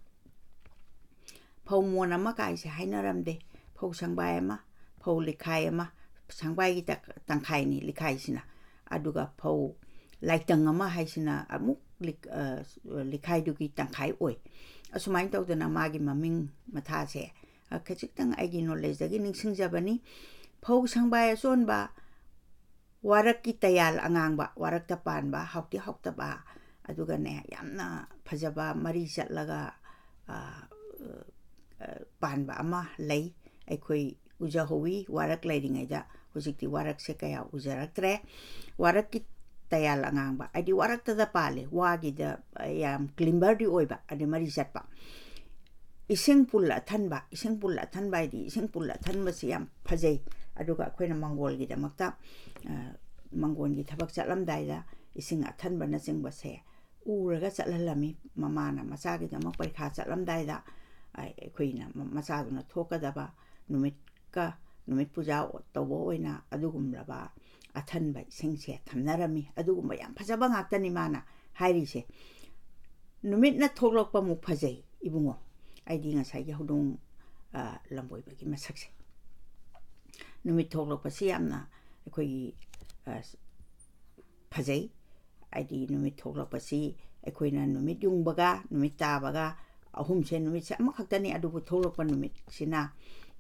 ꯐꯧ ꯃꯣꯟ ꯑꯃ ꯀꯥꯏꯁꯦ ꯍꯥꯏꯅꯔꯝꯗꯦ꯫ ꯐꯧ ꯁꯪꯕꯥꯏ ꯑꯃ, ꯐꯧ ꯂꯤꯈꯥꯏ ꯑꯃ, ꯁꯪꯕꯥꯏꯒꯤ ꯇ-, ꯇꯪꯈꯥꯏꯅꯤ ꯂꯤꯈꯥꯏꯁꯤꯅ꯫ ꯑꯗꯨꯒ ꯐꯧ ꯂꯥꯏꯇꯪ ꯑꯃ ꯍꯥꯏꯁꯤꯅ ꯑꯃꯨꯛ ꯂꯤꯛ-, ꯑ, ꯂꯤꯈꯥꯏꯗꯨꯒꯤ ꯇꯪꯈꯥꯏ ꯑꯣꯏ꯫ ꯑꯁꯨꯃꯥꯏꯅ ꯇꯧꯗꯅ ꯃꯥꯒꯤ ꯃꯃꯤꯡ ꯃꯊꯥꯁꯦ, ꯑ, ꯈꯖꯤꯛꯇꯪ ꯑꯩꯒꯤ ꯅꯣꯂꯦꯖꯇꯒꯤ ꯅꯤꯡꯁꯤꯡꯖꯕꯅꯤ꯫ ꯐꯧ ꯁꯪꯕꯥꯏ ꯑꯆꯣꯟꯕ, ꯋꯥꯔꯛꯀꯤ ꯇꯌꯥꯜ ꯑꯉꯥꯡꯕ, ꯋꯥꯔꯛꯇ ꯄꯥꯟꯕ, ꯍꯥꯎꯇꯤ ꯍꯥꯎꯇꯕ, ꯑꯗꯨꯒꯅꯦ, ꯌꯥꯝꯅ ꯐꯖꯕ, ꯃꯔꯤ ꯆꯠꯂꯒ, ꯑ, ꯑ, ꯄꯥꯟꯕ ꯑꯃ ꯂꯩ꯫ ꯑꯩꯈꯣꯏ ꯎꯖꯍꯧꯋꯤ ꯋꯥꯔꯛ ꯂꯩꯔꯤꯉꯩꯗ꯫ ꯍꯧꯖꯤꯛꯇꯤ ꯋꯥꯔꯛꯁꯦ ꯀꯌꯥ ꯎꯖꯔꯛꯇ꯭ꯔꯦ꯫ ꯋꯥꯔꯛꯀꯤ ꯇꯌꯥꯜ ꯑꯉꯥꯡꯕ, ꯍꯥꯏꯗꯤ ꯋꯥꯔꯛꯇꯗ ꯄꯥꯜꯂꯦ, ꯋꯥꯒꯤꯗ, ꯑ, ꯌꯥꯝ ꯀ꯭ꯂꯤꯝꯕꯔꯗꯤ ꯑꯣꯏꯕ, ꯑꯗꯩ ꯃꯔꯤ ꯆꯠꯄ꯫ ꯏꯁꯤꯡ ꯄꯨꯜ ꯑꯊꯟꯕ, ꯏꯁꯤꯡ ꯄꯨꯜ ꯑꯊꯟꯕ ꯍꯥꯏꯗꯤ ꯏꯁꯤꯡ ꯄꯨꯜ ꯑꯊꯟꯕꯁꯤ ꯌꯥꯝ ꯐꯖꯩ꯫ ꯑꯗꯨꯒ ꯑꯩꯈꯣꯏꯅ ꯃꯪꯒꯣꯜꯒꯤꯗꯃꯛꯇ, ꯑ, ꯃꯪꯒꯣꯜꯒꯤ ꯊꯕꯛ ꯆꯠꯂꯝꯗꯥꯏꯗ ꯏꯁꯤꯡ ꯑꯊꯟꯕꯅꯆꯤꯡꯕꯁꯦ ꯎꯔꯒ ꯆꯠꯍꯜꯂꯝꯃꯤ꯫ ꯃꯃꯥꯅ ꯃꯆꯥꯒꯤꯗꯃꯛ ꯄꯔꯤꯈꯥ ꯆꯠꯂꯝꯗꯥꯏꯗ, ꯑ, ꯑꯩꯈꯣꯏꯅ ꯃ-, ꯃꯆꯥꯗꯨꯅ ꯊꯣꯛꯀꯗꯕ ꯅꯨꯃꯤꯠꯀ, ꯅꯨꯃꯤꯠ ꯄꯨꯖꯥ ꯇꯧꯕ ꯑꯣꯏꯅ ꯑꯗꯨꯒꯨꯝꯂꯕ ꯑꯊꯟꯕ ꯏꯁꯤꯡꯁꯦ ꯊꯝꯅꯔꯝꯃꯤ꯫ ꯑꯗꯨꯒꯨꯝꯕ ꯌꯥꯝ ꯐꯖꯕ ꯉꯥꯛꯇꯅꯤ ꯃꯥꯅ ꯍꯥꯏꯔꯤꯁꯦ꯫ ꯅꯨꯃꯤꯠꯅ ꯊꯣꯛꯂꯛꯄ ꯑꯃꯨꯛ ꯐꯖꯩ, ꯏꯕꯨꯡꯉꯣ꯫ ꯑꯩꯗꯤ ꯉꯁꯥꯏꯒꯤ ꯍꯧꯗꯣꯡ, ꯑ, ꯂꯝꯕꯣꯏꯕꯒꯤ ꯃꯁꯛꯁꯦ, ꯅꯨꯃꯤꯠ ꯊꯣꯛꯂꯛꯄꯁꯤ ꯌꯥꯝꯅ ꯑꯩꯈꯣꯏꯒꯤ, ꯑ, ꯐꯖꯩ꯫ ꯍꯥꯏꯗꯤ ꯅꯨꯃꯤꯠ ꯊꯣꯛꯂꯛꯄꯁꯤ ꯑꯩꯈꯣꯏꯅ ꯅꯨꯃꯤꯠ ꯌꯨꯡꯕꯒ ꯅꯨꯃꯤꯠ ꯇꯥꯕꯒ ꯑꯍꯨꯝꯁꯦ, ꯅꯨꯃꯤꯠꯁꯦ ꯑꯃꯈꯛꯇꯅꯤ, ꯑꯗꯨꯕꯨ ꯊꯣꯛꯂꯛꯄ ꯅꯨꯃꯤꯠꯁꯤꯅ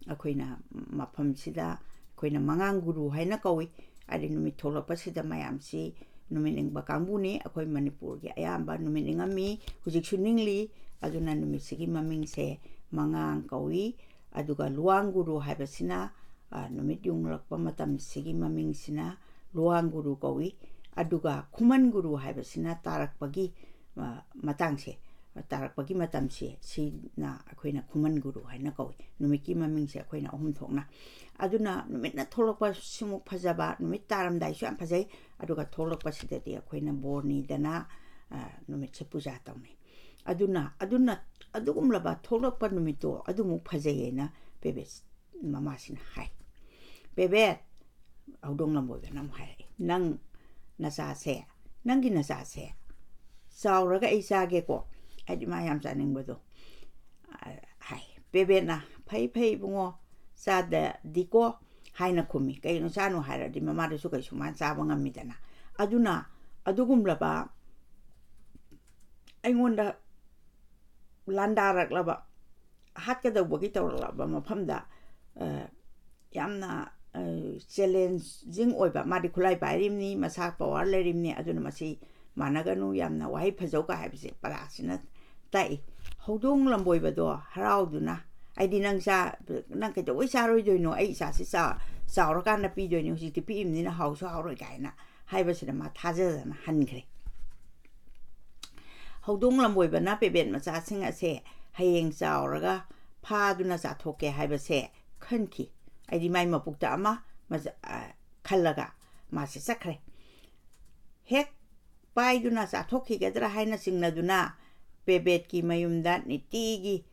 ꯑꯩꯈꯣꯏꯅ ꯃꯐꯝꯁꯤꯗ ꯑꯩꯈꯣꯏꯅ ꯃꯉꯥꯡ ꯒꯨꯔꯨ ꯍꯥꯏꯅ ꯀꯧꯏ꯫ ꯍꯥꯏꯗꯤ ꯅꯨꯃꯤꯠ ꯊꯣꯛꯂꯛꯄꯁꯤꯗ ꯃꯌꯥꯝꯁꯤ ꯅꯨꯃꯤꯠ ꯅꯤꯡꯕ ꯀꯥꯡꯕꯨꯅꯤ꯫ ꯑꯩꯈꯣꯏ ꯃꯅꯤꯄꯨꯔꯒꯤ ꯑꯌꯥꯝꯕ ꯅꯨꯃꯤꯠ ꯅꯤꯡꯉꯝꯃꯤ, ꯍꯧꯖꯤꯛꯁꯨ ꯅꯤꯡꯂꯤ꯫ ꯑꯗꯨꯅ ꯅꯨꯃꯤꯠꯁꯤꯒꯤ ꯃꯃꯤꯡꯁꯦ ꯃꯉꯥꯡ ꯀꯧꯏ꯫ ꯑꯗꯨꯒ ꯂꯨꯋꯥꯡ ꯒꯨꯔꯨ ꯍꯥꯏꯕꯁꯤꯅ, ꯑ, ꯅꯨꯃꯤꯠ ꯌꯨꯡꯂꯛꯄ ꯃꯇꯝꯁꯤꯒꯤ ꯃꯃꯤꯡꯁꯤꯅ ꯂꯨꯋꯥꯡ ꯒꯨꯔꯨ ꯀꯧꯏ꯫ ꯑꯗꯨꯒ ꯈꯨꯃꯟ ꯒꯨꯔꯨ ꯍꯥꯏꯕꯁꯤꯅ ꯇꯥꯔꯛꯄꯒꯤ, ꯑ, ꯃꯇꯥꯡꯁꯦ, ꯇꯥꯔꯛꯄꯒꯤ ꯃꯇꯝꯁꯦ, ꯁꯤꯅ ꯑꯩꯈꯣꯏꯅ ꯈꯨꯃꯟ ꯒꯨꯔꯨ ꯍꯥꯏꯅ ꯀꯧꯏ꯫ ꯅꯨꯃꯤꯠꯀꯤ ꯃꯃꯤꯡꯁꯦ ꯑꯩꯈꯣꯏꯅ ꯑꯍꯨꯝ ꯊꯣꯛꯅ꯫ ꯑꯗꯨꯅ ꯅꯨꯃꯤꯠꯅ ꯊꯣꯛꯂꯛꯄꯁꯤꯃꯨꯛ ꯐꯖꯕ, ꯅꯨꯃꯤꯠ ꯇꯥꯔꯝꯗꯥꯏꯁꯨ ꯌꯥꯝ ꯐꯖꯩ꯫ ꯑꯗꯨꯒ ꯊꯣꯛꯂꯛꯄꯁꯤꯗꯗꯤ ꯑꯩꯈꯣꯏꯅ ꯕꯣꯔ ꯅꯤꯗꯅ, ꯑ, ꯅꯨꯃꯤꯠꯁꯦ ꯄꯨꯖꯥ ꯇꯧꯅꯩ꯫ ꯑꯗꯨꯅ, ꯑꯗꯨꯅ, ꯑꯗꯨꯒꯨꯝꯂꯕ ꯊꯣꯛꯂꯛꯄ ꯅꯨꯃꯤꯠꯇꯣ ꯑꯗꯨꯃꯨꯛ ꯐꯖꯩ ꯍꯥꯏꯅ ꯄꯦꯕꯦꯠ ꯃꯃꯥꯁꯤꯅ ꯍꯥꯏ꯫ "ꯄꯦꯕꯦꯠ," ꯍꯧꯗꯣꯡ ꯂꯝꯕꯣꯏꯕꯅ ꯑꯃꯨꯛ ꯍꯥꯏꯔꯛꯏ, "ꯅꯪ ꯅꯆꯥꯁꯦ, ꯅꯪꯒꯤ ꯅꯆꯥꯁꯦ ꯆꯥꯎꯔꯒ ꯑꯩ ꯆꯥꯒꯦꯀꯣ," ꯍꯥꯏꯗꯤ ꯃꯥ ꯌꯥꯝ ꯆꯥꯅꯤꯡꯕꯗꯣ, ꯑ, ꯍꯥꯏ꯫ ꯄꯦꯕꯦꯠꯅ, "ꯐꯩ, ꯐꯩ, ꯏꯕꯨꯡꯉꯣ, ꯆꯥꯗꯗꯤꯀꯣ," ꯍꯥꯏꯅ ꯈꯨꯝꯃꯤ꯫ ꯀꯩꯅꯣ ꯆꯥꯅꯨ ꯍꯥꯏꯔꯗꯤ ꯃꯃꯥꯗꯨꯁꯨ ꯀꯩꯁꯨ ꯃꯥ ꯆꯥꯕ ꯉꯝꯃꯤꯗꯅ꯫ ꯑꯗꯨꯅ ꯑꯗꯨꯒꯨꯝꯂꯕ ꯑꯩꯉꯣꯟꯗ ꯂꯥꯟꯗꯥꯔꯛꯂꯕ, ꯍꯥꯠꯀꯗꯧꯕꯒꯤ ꯇꯧꯔꯛꯂꯕ ꯃꯐꯝꯗ, ꯑ, ꯌꯥꯝꯅ ꯆꯦꯂꯦꯟꯖꯤꯡ ꯑꯣꯏꯕ, ꯃꯥꯗꯤ ꯈꯨꯠꯂꯥꯏ ꯄꯥꯏꯔꯤꯕꯅꯤ, ꯃꯁꯥ ꯄꯋꯥꯔ ꯂꯩꯔꯤꯕꯅꯤ, ꯑꯗꯨꯅ ꯃꯁꯤ ꯃꯥꯟꯅꯒꯅꯨ, ꯌꯥꯝꯅ ꯋꯥꯍꯩ ꯐꯖꯧꯒ ꯍꯥꯏꯕꯁꯦ ꯄꯔꯥꯁꯤꯅ ꯇꯥꯛꯏ꯫ ꯍꯧꯗꯣꯡ ꯂꯝꯕꯣꯏꯕꯗꯣ ꯍꯔꯥꯎꯗꯨꯅ, "ꯑꯩꯗꯤ ꯅꯪ ꯆꯥ, ꯅꯪ ꯀꯩꯗꯧꯕꯩ ꯆꯥꯔꯣꯏꯗꯣꯏꯅꯣ? ꯑꯩ ꯏꯆꯥꯁꯤ ꯆꯥ-, ꯆꯥꯎꯔꯀꯥꯟꯗ ꯄꯤꯗꯣꯏꯅꯤ, ꯍꯧꯖꯤꯛꯇꯤ ꯄꯤꯛꯏꯕꯅꯤꯅ ꯍꯥꯎꯁꯨ ꯍꯥꯎꯔꯣꯏ" ꯀꯥꯏꯅ ꯍꯥꯏꯕꯁꯤꯗ ꯃꯥ ꯊꯥꯖꯗꯅ ꯍꯟꯈ꯭ꯔꯦ꯫ ꯍꯧꯗꯣꯡ ꯂꯝꯕꯣꯏꯕꯅ ꯄꯦꯕꯦꯠ ꯃꯆꯥꯁꯤꯡ ꯑꯁꯦ ꯍꯌꯦꯡ ꯆꯥꯎꯔꯒ ꯐꯥꯗꯨꯅ ꯆꯥꯊꯣꯛꯀꯦ ꯍꯥꯏꯕꯁꯦ ꯈꯟꯈꯤ꯫ ꯍꯥꯏꯗꯤ ꯃꯥꯏ ꯃꯄꯨꯛꯇ ꯑꯃ ꯃꯆꯥ-, ꯑ, ꯈꯜꯂꯒ ꯃꯥꯁꯦ ꯆꯠꯈ꯭ꯔꯦ꯫ ꯍꯦꯛ ꯄꯥꯏꯗꯨꯅ ꯆꯥꯊꯣꯛꯈꯤꯒꯗ꯭ꯔꯥ ꯍꯥꯏꯅ ꯆꯤꯡꯅꯗꯨꯅ ꯄꯦꯕꯦꯠꯀꯤ ꯃꯌꯨꯝꯗ ꯅꯤꯇꯤꯒꯤ,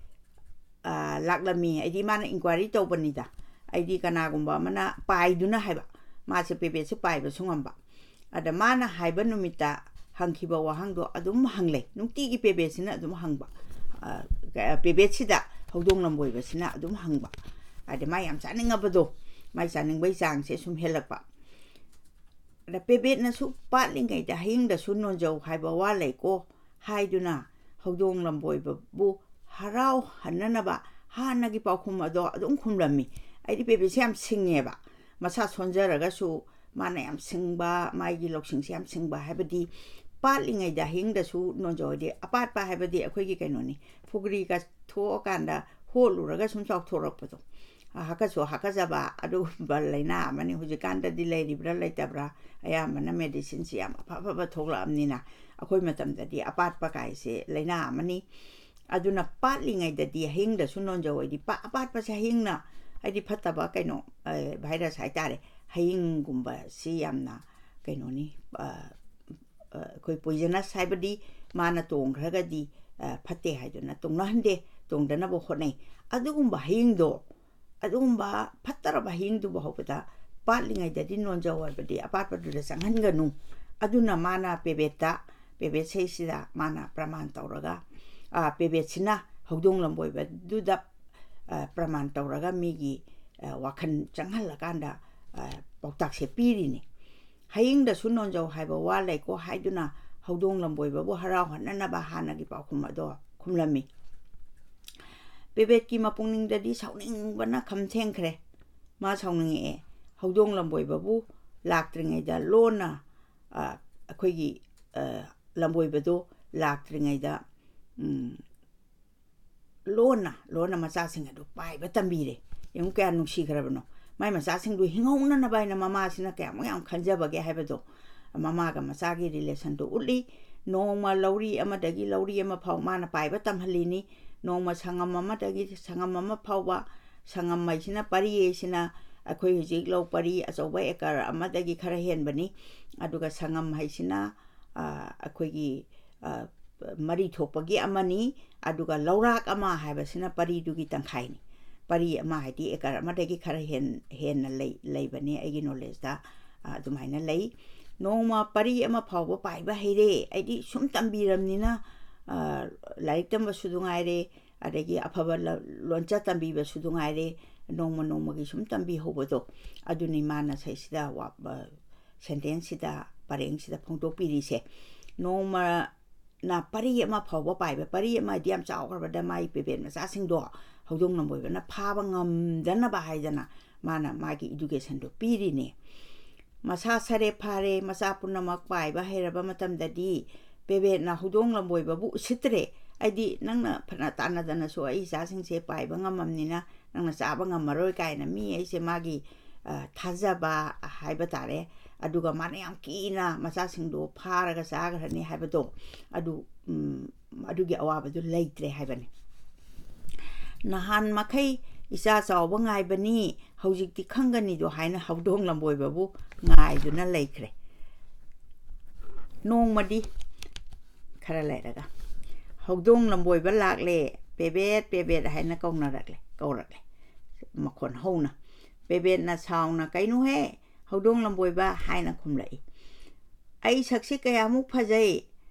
ꯑ, ꯂꯥꯛꯂꯝꯃꯤ꯫ ꯑꯩꯗꯤ ꯃꯥꯅ ꯏꯟꯀ꯭ꯋꯥꯏꯔꯤ ꯇꯧꯕꯅꯤꯗ꯫ ꯑꯩꯗꯤ ꯀꯅꯥꯒꯨꯝꯕ ꯑꯃꯅ ꯄꯥꯏꯗꯨꯅ ꯍꯥꯏꯕ, ꯃꯥꯁꯦ ꯄꯦꯕꯦꯠꯁꯦ ꯄꯥꯏꯕꯁꯨ ꯉꯝꯕ꯫ ꯑꯗ ꯃꯥꯅ ꯍꯥꯏꯕ ꯅꯨꯃꯤꯠꯇ ꯍꯪꯈꯤꯕ ꯋꯥꯍꯪꯗꯣ ꯑꯗꯨꯝ ꯍꯪꯂꯦ꯫ ꯅꯨꯡꯇꯤꯒꯤ ꯄꯦꯕꯦꯠꯁꯤꯅ ꯑꯗꯨꯝ ꯍꯪꯕ꯫ ꯑ, ꯄꯦꯕꯦꯠꯁꯤꯗ ꯍꯧꯗꯣꯡ ꯂꯝꯕꯣꯏꯕꯁꯤꯅ ꯑꯗꯨꯝ ꯍꯪꯕ꯫ ꯑꯗ ꯃꯥ ꯌꯥꯝ ꯆꯥꯅꯤꯡꯉꯕꯗꯣ, ꯃꯥꯏ ꯆꯥꯅꯤꯡꯕꯩ ꯆꯥꯡꯁꯦ ꯁꯨꯝ ꯍꯦꯜꯂꯛꯄ꯫ ꯑꯗ ꯄꯦꯕꯦꯠꯅꯁꯨ "ꯄꯥꯠꯂꯤꯉꯩꯗ ꯍꯌꯤꯡꯗꯁꯨ ꯅꯣꯟꯖꯧ" ꯍꯥꯏꯕ ꯋꯥ ꯂꯩꯀꯣ ꯍꯥꯏꯗꯨꯅ ꯍꯧꯗꯣꯡ ꯂꯝꯕꯣꯏꯕꯕꯨ ꯍꯔꯥꯎꯍꯟꯅꯅꯕ ꯍꯥꯟꯅꯒꯤ ꯄꯥꯎꯈꯨꯝ ꯑꯗꯣ ꯑꯗꯨꯝ ꯈꯨꯝꯂꯝꯃꯤ꯫ ꯑꯩꯗꯤ ꯄꯦꯕꯦꯠꯁꯦ ꯌꯥꯝ ꯁꯤꯡꯉꯦꯕ, ꯃꯁꯥ ꯁꯣꯟꯖꯔꯒꯁꯨ ꯃꯥꯅ ꯌꯥꯝ ꯁꯤꯡꯕ, ꯃꯥꯒꯤ ꯂꯧꯁꯤꯡꯁꯦ ꯌꯥꯝ ꯁꯤꯡꯕ ꯍꯥꯏꯕꯗꯤ, "ꯄꯥꯠꯂꯤꯉꯩꯗ ꯍꯌꯤꯡꯗꯁꯨ ꯅꯣꯟꯖꯧ" ꯍꯥꯏꯗꯤ ꯑꯄꯥꯠꯄ ꯍꯥꯏꯕꯗꯤ ꯑꯩꯈꯣꯏꯒꯤ ꯀꯩꯅꯣꯅꯤ, ꯄꯨꯈ꯭ꯔꯤꯒ ꯊꯣꯛꯑꯀꯥꯟꯗ ꯍꯣꯠꯂꯨꯔꯒ ꯁꯨꯝ ꯆꯥꯎꯊꯣꯔꯛꯄꯗꯣ, ꯍꯥꯀꯠꯁꯨ ꯍꯥꯀꯠꯆꯕ ꯑꯗꯨꯒꯨꯝꯕ ꯂꯥꯏꯅꯥ ꯑꯃꯅꯤ꯫ ꯍꯧꯖꯤꯛꯀꯥꯟꯗꯗꯤ ꯂꯩꯔꯤꯕ꯭ꯔꯥ ꯂꯩꯇꯕ꯭ꯔꯥ, ꯑꯌꯥꯝꯕꯅ ꯃꯦꯗꯤꯁꯤꯟꯁꯤ ꯌꯥꯝ ꯑꯐ ꯑꯐꯕ ꯊꯣꯛꯂꯛꯑꯕꯅꯤꯅ꯫ ꯑꯩꯈꯣꯏ ꯃꯇꯝꯗꯗꯤ ꯑꯄꯥꯠꯄ ꯀꯥꯏꯁꯦ ꯂꯥꯏꯅꯥ ꯑꯃꯅꯤ꯫ ꯑꯗꯨꯅ ꯄꯥꯠꯂꯤꯉꯩꯗꯗꯤ ꯍꯌꯤꯡꯗꯁꯨ ꯅꯣꯟꯖꯧ ꯍꯥꯏꯗꯤ ꯄꯥ-, ꯑꯄꯥꯠꯄꯁꯦ ꯍꯌꯤꯡꯅ, ꯍꯥꯏꯗꯤ ꯐꯠꯇꯕ ꯀꯩꯅꯣ, ꯑ, ꯚꯥꯏꯔꯁ ꯍꯥꯏꯇꯥꯔꯦ, ꯍꯌꯤꯡꯒꯨꯝꯕꯁꯤ ꯌꯥꯝꯅ ꯀꯩꯅꯣꯅꯤ, ꯑ, ꯑ, ꯑꯩꯈꯣꯏ ꯄꯣꯏꯖꯅꯁ ꯍꯥꯏꯕꯗꯤ ꯃꯥꯅ ꯇꯣꯡꯈ꯭ꯔꯒꯗꯤ, ꯑ, ꯐꯠꯇꯦ ꯍꯥꯏꯗꯨꯅ ꯇꯣꯡꯅꯍꯟꯗꯦ, ꯇꯣꯡꯗꯅꯕ ꯍꯣꯠꯅꯩ꯫ ꯑꯗꯨꯒꯨꯝꯕ ꯍꯌꯤꯡꯗꯣ, ꯑꯗꯨꯒꯨꯝꯕ ꯐꯠꯇꯔꯕ ꯍꯌꯤꯡꯗꯨꯕꯨ ꯍꯧꯕꯗ ꯄꯥꯠꯂꯤꯉꯩꯗꯗꯤ ꯅꯣꯟꯖꯧ ꯍꯥꯏꯕꯗꯤ ꯑꯄꯥꯠꯄꯗꯨꯗ ꯆꯪꯍꯟꯒꯅꯨ꯫ ꯑꯗꯨꯅ ꯃꯥꯅ ꯄꯦꯕꯦꯠꯇ, ꯄꯦꯕꯦꯠ ꯁꯩꯁꯤꯗ ꯃꯥꯅ ꯄ꯭ꯔꯃꯥꯟ ꯇꯧꯔꯒ, ꯑ, ꯄꯦꯕꯦꯠꯁꯤꯅ ꯍꯧꯗꯣꯡ ꯂꯝꯕꯣꯏꯕꯗꯨꯗ, ꯑ, ꯄ꯭ꯔꯃꯥꯟ ꯇꯧꯔꯒ ꯃꯤꯒꯤ, ꯑ, ꯋꯥꯈꯜ ꯆꯪꯍꯜꯂꯀꯥꯟꯗ, ꯑ, ꯄꯥꯎꯇꯥꯛꯁꯦ ꯄꯤꯔꯤꯅꯤ꯫ "ꯍꯌꯤꯡꯗꯁꯨ ꯅꯣꯟꯖꯧ" ꯍꯥꯏꯕ ꯋꯥ ꯂꯩꯀꯣ ꯍꯥꯏꯗꯨꯅ ꯍꯧꯗꯣꯡ ꯂꯝꯕꯣꯏꯕꯕꯨ ꯍꯔꯥꯎꯍꯟꯅꯅꯕ ꯍꯥꯟꯅꯒꯤ ꯄꯥꯎꯈꯨꯝ ꯑꯗꯣ ꯈꯨꯝꯂꯝꯃꯤ꯫ ꯄꯦꯕꯦꯠꯀꯤ ꯃꯄꯨꯛꯅꯤꯡꯗꯗꯤ ꯁꯥꯎꯅꯤꯡꯕꯅ ꯈꯝ ꯊꯦꯡꯈ꯭ꯔꯦ꯫ ꯃꯥ ꯁꯥꯎꯅꯤꯡꯉꯛꯑꯦ꯫ ꯍꯧꯗꯣꯡ ꯂꯝꯕꯣꯏꯕꯕꯨ ꯂꯥꯛꯇ꯭ꯔꯤꯉꯩꯗ ꯂꯣꯟꯅ, ꯑ, ꯑꯩꯈꯣꯏꯒꯤ, ꯑ, ꯂꯝꯕꯣꯏꯕꯗꯣ ꯂꯥꯛꯇ꯭ꯔꯤꯉꯩꯗ, ꯎꯝ, ꯂꯣꯟꯅ, ꯂꯣꯟꯅ ꯃꯆꯥꯁꯤꯡ ꯑꯗꯨ ꯄꯥꯏꯕ ꯇꯝꯕꯤꯔꯦ꯫ ꯌꯦꯡꯉꯨ ꯀꯌꯥ ꯅꯨꯡꯁꯤꯈ꯭ꯔꯕꯅꯣ꯫ ꯃꯥꯏ ꯃꯆꯥꯁꯤꯡꯗꯨ ꯍꯤꯡꯍꯧꯅꯅꯕ ꯍꯥꯏꯅ ꯃꯃꯥꯁꯤꯅ ꯀꯌꯥꯃꯨꯛ ꯌꯥꯝ ꯈꯟꯖꯕꯒꯦ ꯍꯥꯏꯕꯗꯣ꯫ ꯃꯃꯥꯒ ꯃꯆꯥꯒꯤ relationꯗꯨ ꯎꯠꯂꯤ꯫ ꯅꯣꯡꯃ ꯂꯧꯔꯤ ꯑꯃꯗꯒꯤ ꯂꯧꯔꯤ ꯑꯃ ꯐꯥꯎ ꯃꯥꯅ ꯄꯥꯏꯕ ꯇꯝꯍꯜꯂꯤꯅꯤ꯫ ꯅꯣꯡꯃ ꯁꯪꯉꯝ ꯑꯃꯗꯒꯤ ꯁꯪꯉꯝ ꯑꯃ ꯐꯥꯎꯕ, ꯁꯪꯉꯝ ꯍꯥꯏꯁꯤꯅ, ꯄꯔꯤ ꯍꯥꯏꯁꯤꯅ ꯑꯩꯈꯣꯏ ꯍꯧꯖꯤꯛ ꯂꯧ ꯄꯔꯤ ꯑꯆꯧꯕ acre ꯑꯃꯗꯒꯤ ꯈꯔ ꯍꯦꯟꯕꯅꯤ꯫ ꯑꯗꯨꯒ ꯁꯪꯉꯝ ꯍꯥꯏꯁꯤꯅ, ꯑ, ꯑꯩꯈꯣꯏꯒꯤ, ꯑ, ꯃꯔꯤ ꯊꯣꯛꯄꯒꯤ ꯑꯃꯅꯤ, ꯑꯗꯨꯒ ꯂꯧꯔꯥꯛ ꯑꯃ ꯍꯥꯏꯕꯁꯤꯅ ꯄꯔꯤꯗꯨꯒꯤ ꯇꯪꯈꯥꯏꯅꯤ꯫ ꯄꯔꯤ ꯑꯃ ꯍꯥꯏꯗꯤ acre ꯑꯃꯗꯒꯤ ꯈꯔ ꯍꯦꯟ-, ꯍꯦꯟꯅ ꯂꯩ-, ꯂꯩꯕꯅꯤ ꯑꯩꯒꯤ knowledgeꯇ, ꯑ, ꯑꯗꯨꯃꯥꯏꯅ ꯂꯩ꯫ ꯅꯣꯡꯃ ꯄꯔꯤ ꯑꯃ ꯐꯥꯎꯕ ꯄꯥꯏꯕ ꯍꯩꯔꯦ꯫ ꯑꯩꯗꯤ ꯁꯨꯝ ꯇꯝꯕꯤꯔꯝꯅꯤꯅ, ꯑ, ꯂꯥꯏꯔꯤꯛ ꯇꯝꯕꯁꯨ ꯅꯨꯡꯉꯥꯏꯔꯦ, ꯑꯗꯒꯤ ꯑꯐꯕ ꯂ-, ꯂꯣꯟꯆꯠ ꯇꯝꯕꯤꯕꯁꯨ ꯅꯨꯡꯉꯥꯏꯔꯦ, ꯅꯣꯡꯃ ꯅꯣꯡꯃꯒꯤ ꯁꯨꯝ ꯇꯝꯕꯤꯍꯧꯕꯗꯣ꯫ ꯑꯗꯨꯅꯤ ꯃꯥꯅ ꯁꯩꯁꯤꯗ ꯋꯥ-, ꯑ, sentenceꯁꯤꯗ, ꯄꯔꯦꯡꯁꯤꯗ ꯐꯣꯡꯗꯣꯛꯄꯤꯔꯤꯁꯦ꯫ ꯅꯣꯡꯃꯅ ꯄꯔꯤ ꯑꯃ ꯐꯥꯎꯕ ꯄꯥꯏꯕ, ꯄꯔꯤ ꯑꯃꯗꯤ ꯌꯥꯝ ꯆꯥꯎꯈ꯭ꯔꯕꯗ ꯃꯥꯒꯤ ꯄꯦꯕꯦꯠ ꯃꯆꯥꯁꯤꯡꯗꯣ ꯍꯧꯗꯣꯡ ꯂꯝꯕꯣꯏꯕꯅ ꯐꯥꯕ ꯉꯝꯗꯅꯕ ꯍꯥꯏꯗꯅ ꯃꯥꯅ ꯃꯥꯒꯤ educationꯗꯣ ꯄꯤꯔꯤꯅꯦ꯫ ꯃꯁꯥ ꯁꯔꯦ ꯐꯥꯔꯦ, ꯃꯆꯥ ꯄꯨꯝꯅꯃꯛ ꯄꯥꯏꯕ ꯍꯩꯔꯕ ꯃꯇꯝꯗꯗꯤ ꯄꯦꯕꯦꯠꯅ ꯍꯧꯗꯣꯡ ꯂꯝꯕꯣꯏꯕꯕꯨ ꯎꯁꯤꯠꯇ꯭ꯔꯦ꯫ ꯑꯩꯗꯤ ꯅꯪꯅ ꯐꯅ ꯇꯥꯟꯅꯗꯅꯁꯨ ꯑꯩ ꯏꯆꯥꯁꯤꯡꯁꯦ ꯄꯥꯏꯕ ꯉꯝꯃꯝꯅꯤꯅ ꯅꯪꯅ ꯆꯥꯕ ꯉꯝꯃꯔꯣꯏ ꯀꯥꯏꯅ ꯃꯤ ꯑꯩꯁꯦ ꯃꯥꯒꯤ, ꯑ, ꯊꯥꯖꯕ ꯍꯥꯏꯕ ꯇꯥꯔꯦ꯫ ꯑꯗꯨꯒ ꯃꯥꯅ ꯌꯥꯝ ꯀꯤꯅ ꯃꯆꯥꯁꯤꯡꯗꯣ ꯐꯥꯔꯒ ꯆꯥꯈ꯭ꯔꯅꯤ ꯍꯥꯏꯕꯗꯣ, ꯑꯗꯨ, ꯎꯝ, ꯑꯗꯨꯒꯤ ꯑꯋꯥꯕꯗꯨ ꯂꯩꯇ꯭ꯔꯦ ꯍꯥꯏꯕꯅꯤ꯫ "ꯅꯍꯥꯟ ꯃꯈꯩ ꯏꯆꯥ ꯆꯥꯎꯕ ꯉꯥꯏꯕꯅꯤ, ꯍꯧꯖꯤꯛꯇꯤ ꯈꯪꯒꯅꯤꯗꯣ" ꯍꯥꯏꯅ ꯍꯧꯗꯣꯡ ꯂꯝꯕꯣꯏꯕꯕꯨ ꯉꯥꯏꯗꯨꯅ ꯂꯩꯈ꯭ꯔꯦ꯫ ꯅꯣꯡꯃꯗꯤ ꯈꯔ ꯂꯩꯔꯒ ꯍꯧꯗꯣꯡ ꯂꯝꯕꯣꯏꯕ ꯂꯥꯛꯂꯦ, "ꯄꯦꯕꯦꯠ, ꯄꯦꯕꯦꯠ" ꯍꯥꯏꯅ ꯀꯧꯅꯔꯛꯂꯦ, ꯀꯧꯔꯛꯂꯦ ꯃꯈꯣꯟ ꯍꯧꯅ꯫ ꯄꯦꯕꯦꯠꯅ ꯁꯥꯎꯅ, "ꯀꯩꯅꯣꯍꯦ, ꯍꯧꯗꯣꯡ ꯂꯝꯕꯣꯏꯕ?" ꯍꯥꯏꯅ ꯈꯨꯝꯂꯛꯏ꯫ "ꯑꯩ ꯁꯛꯁꯤ ꯀꯌꯥꯃꯨꯛ ꯐꯖꯩ,